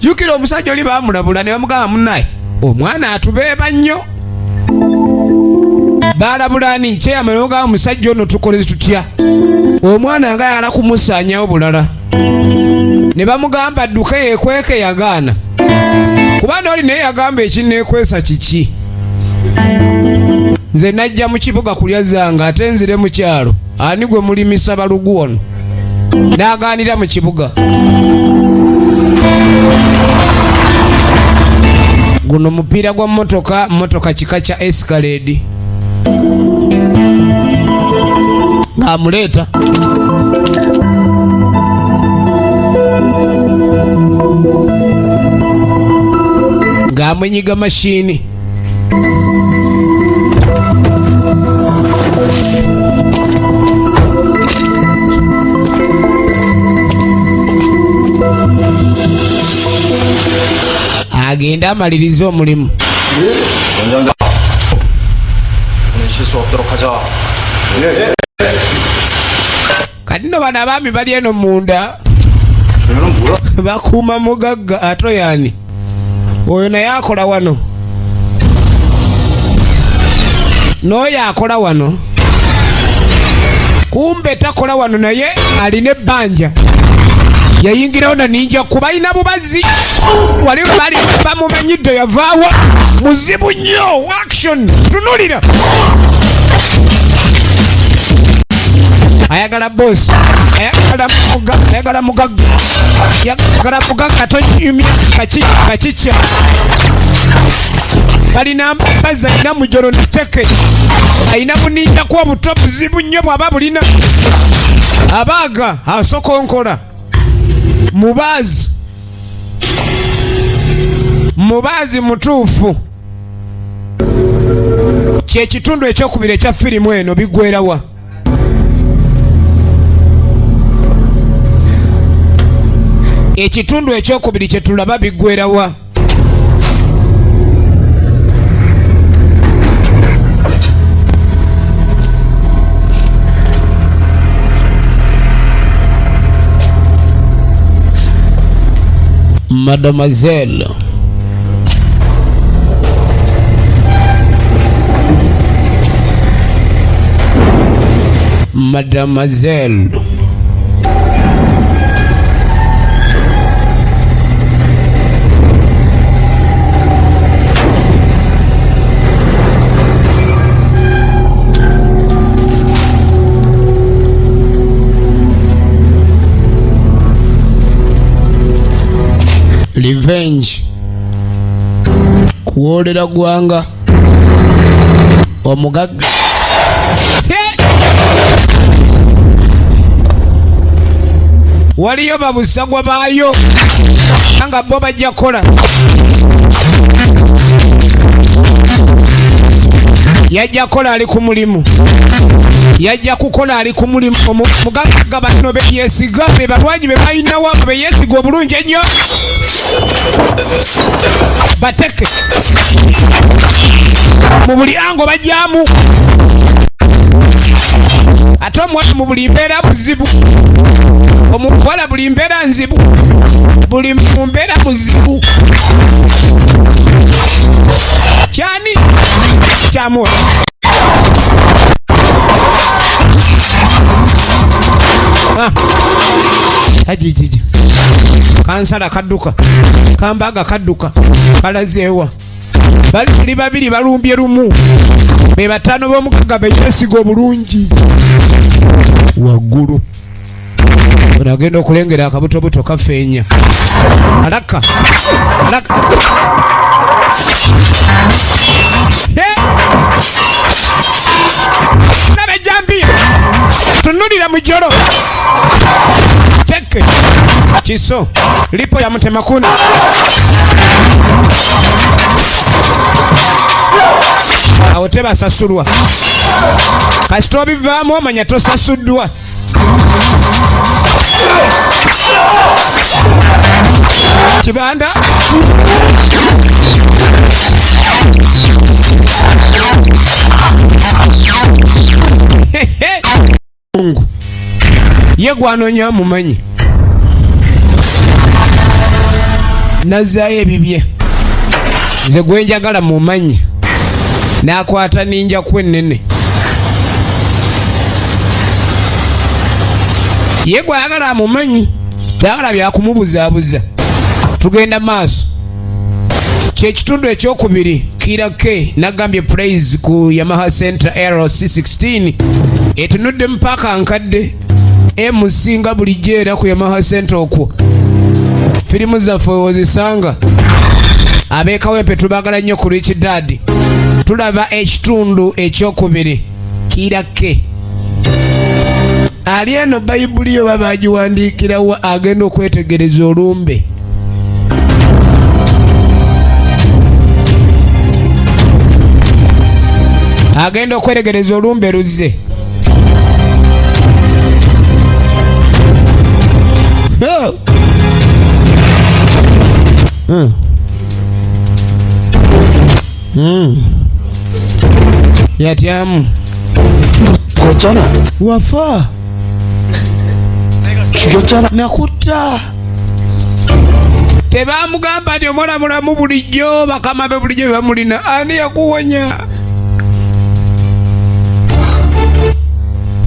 Jjukira omusajja oli baamulabula ne bamugamba, munnaye omwana atubeeba nnyo. Baalabula ani kyeyama ne bamugamba, omusajja ono tukole tutya, omwana nga yala kumusaanyawo bulala. Ne bamugamba adduke yeekweke, yagaana, kuba nooli naye yagamba, ekinneekwesa kiki? Nze najja mu kibuga kulya zange, ate nzire mu kyalo? Ani gwe mulimisa balugu ono? N'agaanira mu kibuga. Guno mupiira gwa mmotoka, mmotoka kika kya Escalade, ng'amuleeta. Ng'amwenyiga mashini. Agende amalirize omulimu. 원장님 오늘 실수 없도록 하자. Kati nno bano abaami bali eno munda bakuuma mugagga. Ate yani oyo naye akola wano, n'oyo akola wano, kumbe takola wano, naye alina ebbanja. Yayingirawo na ninja kuba alina bubazi wali bali bamumanyidde, yavaawa muzibu nnyo. Action, tunulira, ayagala bosi, ayagala muga, ayagala mugagga, ayagala mugagga. Tonyumya kaki kakikya balina mbazi, alina mujolo neteke, alina buninja kuba buto buzibu nnyo. Bw'aba bulina abaaga asokonkola mubaazi, mubaazi mutuufu. Kyekitundu ekyokubiri ekya firimu eno. Biggwerawa? Ekitundu ekyokubiri kyetulaba biggwerawa? Mademoiselle Mademoiselle Revenge, kuwolera gwanga omugagga. He! Waliyo babusagwa baayo nga bo bajja kukola, yajja kukola ali ku mulimu, yajja kukola ali ku mulimu. Omugagga bano beyesiga, be balwanyi be balinawo, abo beyesiga obulungi ennyo, bateke mu buli ango bajyamu. Ate omuwala mu buli mbeera buzibu, omuwala buli mbeera nzibu, buli mu mbeera muzibu. Kyani kyamuwa? Ah. Ajijiji kansala kadduka, kambaga kadduka, kalazeewa. Bali tuli babiri balumbye lumu, be bataano b'omukaaga bekyesiga obulungi waggulu. Ono agenda okulengera akabutobuto kafeenya alaka alaka. Eh! Laba ejjambiya, tunulira mujolo teke kiso lipo ya mutemakuni. Awo tebasasulwa, kasita obivaamu omanya tosasuddwa. Kibanda Mungu ye gwanoonya mumanyi, nazzaayo ebibye, nze gwenjagala mumanyi, n'akwata ninja kwenene ye gwayagala amumanyi, tayagala byakumubuzaabuza. Tugenda maaso, kyekitundu ekyokubiri. Kira K nagambye praise ku Yamaha Center LC16 etunudde mpaka nkadde emusinga bulijjo, era ku Yamaha Center okwo firimu zaffe wozisanga. Ab'ekawempe tubagala nnyo ku Rich Dad. Tulaba ekitundu ekyokubiri. Kira K ali eno, bayibuli yo baba bagiwandiikirawa, agenda okwetegereza olumbe. Agenda okwetegereza olumbe luzze. Oh. Yatyamu. 죽었잖아. Wafa. 죽였잖아. Nakutta. Tebamugamba nti omwana mulamu bulijjo, bakama be bulijjo bebamulina. Ani yakuwonya?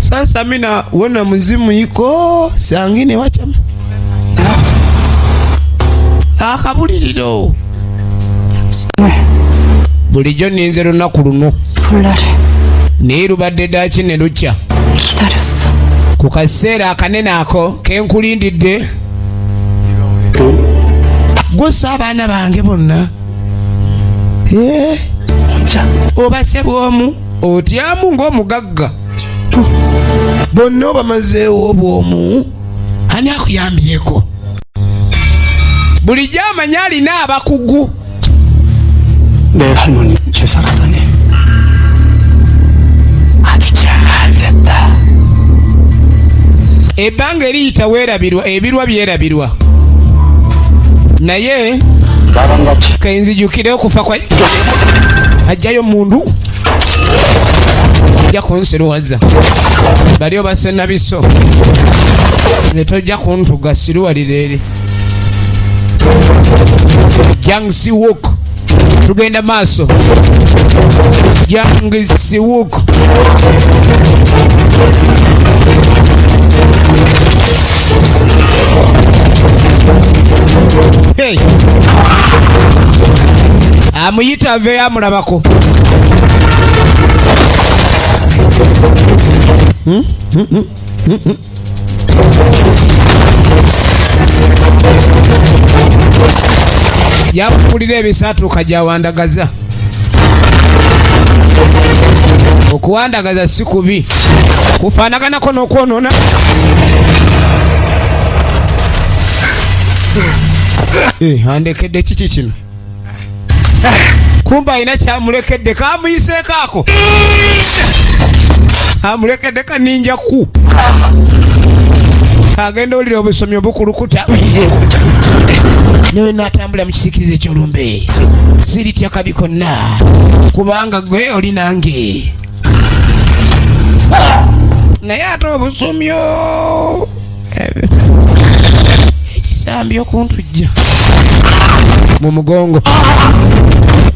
Sasa mi naona mzimu iko sangine, wacha akabuliriro. Bulijjo ninze lunaku luno. 볼날을 Naye lubadde daki ne lukya. 기다렸어. Ku kaseera akanene ako kenkulindidde, gusa abaana bange bonna. Eh, obase bwomu otyamu ng'omugagga, bonna obamazeewo bwomu, ani akuyambyeko? Bulijjo amanyi alina abakugu. 내 할머니 제사라더니 아주 잘 됐다. Ebbanga eriyita weerabirwa, ebirwa byerabirwa, naye 나랑 같이 kenzijukire okufa kwa ajjayo mundu ojja kunsiruwaza, bali obase nabiso, nze tojja kuntuga siruwalira eri Jang Siwook. Tugenda maaso. Jang Siwook. Hey. Amuyita aveeyo amulabako. Hmm? Yampulira ebisatuuka gyawandagaza. Okuwandagaza si kubi, kufaanaganako n'okwonoona. Eh, andekedde kiki kino? Kumba alina kyamulekedde, kamuyiseeko ako, amulekedde kaninja ku agenda owulira obusomi obukulukuta. Newe natambula mu kisiikirize ky'olumbe, siritya kabi konna, kubanga gwe oli nange. Naye ate obusomyo ekisambi okuntujja mu mugongo.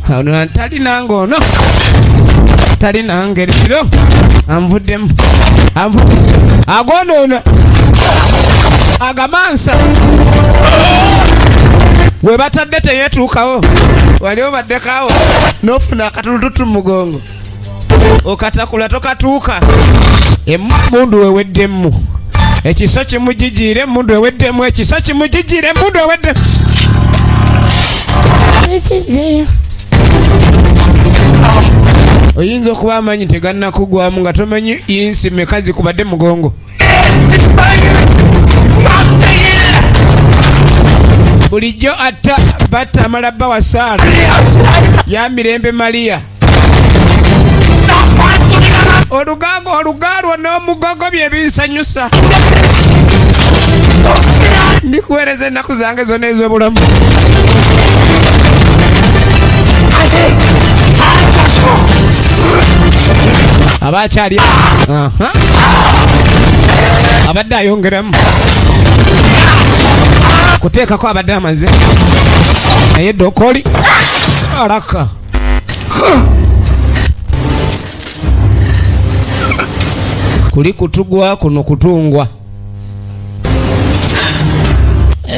Ono tali nange, ono tali nange leero, anvuddemu agonoona agamansa we batadde teyeetuukawo. Wali obaddeko n'ofuna akatulututu mu mugongo, okatakula tokatuuka. Emundu weweddemu, ekiso kimujijiire. Emundu eweddemu, ekiso kimujijiire. Emundu eweddemu. Oyinza okuba amanyi tegannakugwamu nga tomanyi insi meka zikubadde mugongo. Bulijjo atta batta amala bba wa Saala ya Mirembe Mariya. Olugago olugalwo n'omugogo bye binsanyusa. Ndikuweereza ennaku zange zonna ez'obulamu. Aba akyali aha. Abadde ayongeramu kuteekako, abadde amaze naye dokoli alaka. Kuli kutugwa kuno kutungwa.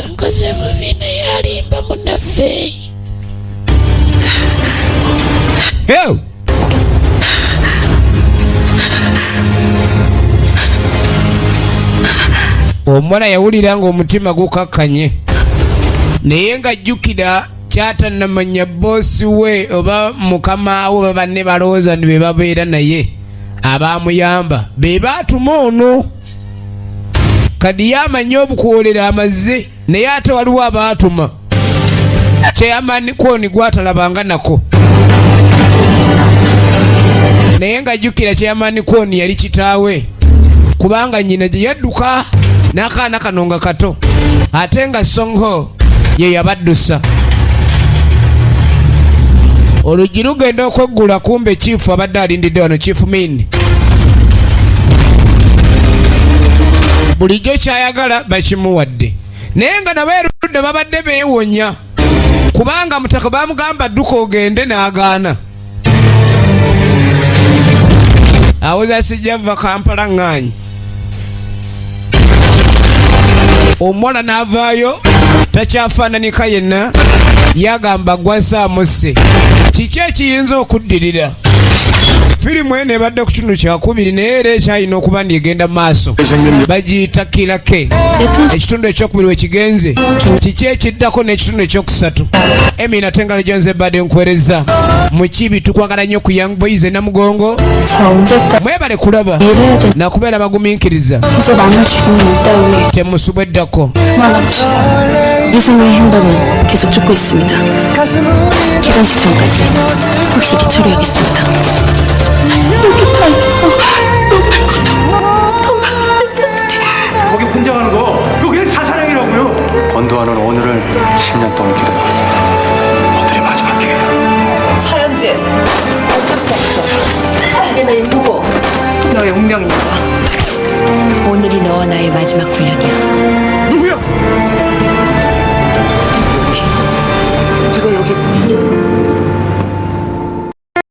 Nkoze bubi naye alimba munnaffe. Ew! Omuwala yawulira ng'omutima gukakkanye, naye ng'ajjukira kyatannamanya boss we oba mukama we oba banne balowooza nti be babeera naye abamuyamba be baatuma ono. Kadi yamanyi obukuwolera amazze, naye ate waliwo abaatuma chairman Kwoni gwatalabanga nako, naye ng'ajjukira chairman Kwoni yali kitaawe, kubanga nnyina gye yadduka n'akaana kano nga kato, ate nga Songho ye yabaddusa. Oluggi lugenda okweggula, kumbe chief abadde alindidde wano, Chief Min. Bulijjo kyayagala bakimuwadde, naye nga nabo erudde babadde beewonya, kubanga mutaka bamugamba dduka ogende n'agaana. Awoza sijja va Kampala ŋŋaanyi. Omuwala n'avaayo takyafaananika yenna, yagamba gwasaamusse. Kiki ekiyinza okuddirira? Firimu eno ebadde ku kitundu kyakubiri, naye era ekyalina okuba ndi egenda mu maaso. Bagiyita Kirake. Ekitundu ekyokubiri wekigenze, kiki ekiddako n'ekitundu ekyokusatu? Emina Tengalo Jonze badde nkuwereza mukibi. Tukwagala nnyo ku Young Boys e Namugongo. 저 언제까지 Mwebale kulaba 일해야 돼. nakubeera bagumiikiriza. 이제 남은 죽임은 이따위 Temusubwa eddako. 그만합시다. 유승우의 행방은 계속 쫓고 있습니다. 기간시 전까지 확실히 처리하겠습니다. 여기 다 있어. 너 말고도 더 많은 여자들이. 거기 혼자 가는 거 그거 그냥 자살행위라고요. 권도하는 오늘을 10년 동안 기다려왔습니다. 오늘이 마지막 기회야. 차현진, 어쩔 수 없어. 이게 내 임무고 너의 운명이니까. 오늘이 너와 나의 마지막 훈련이야. 누구야?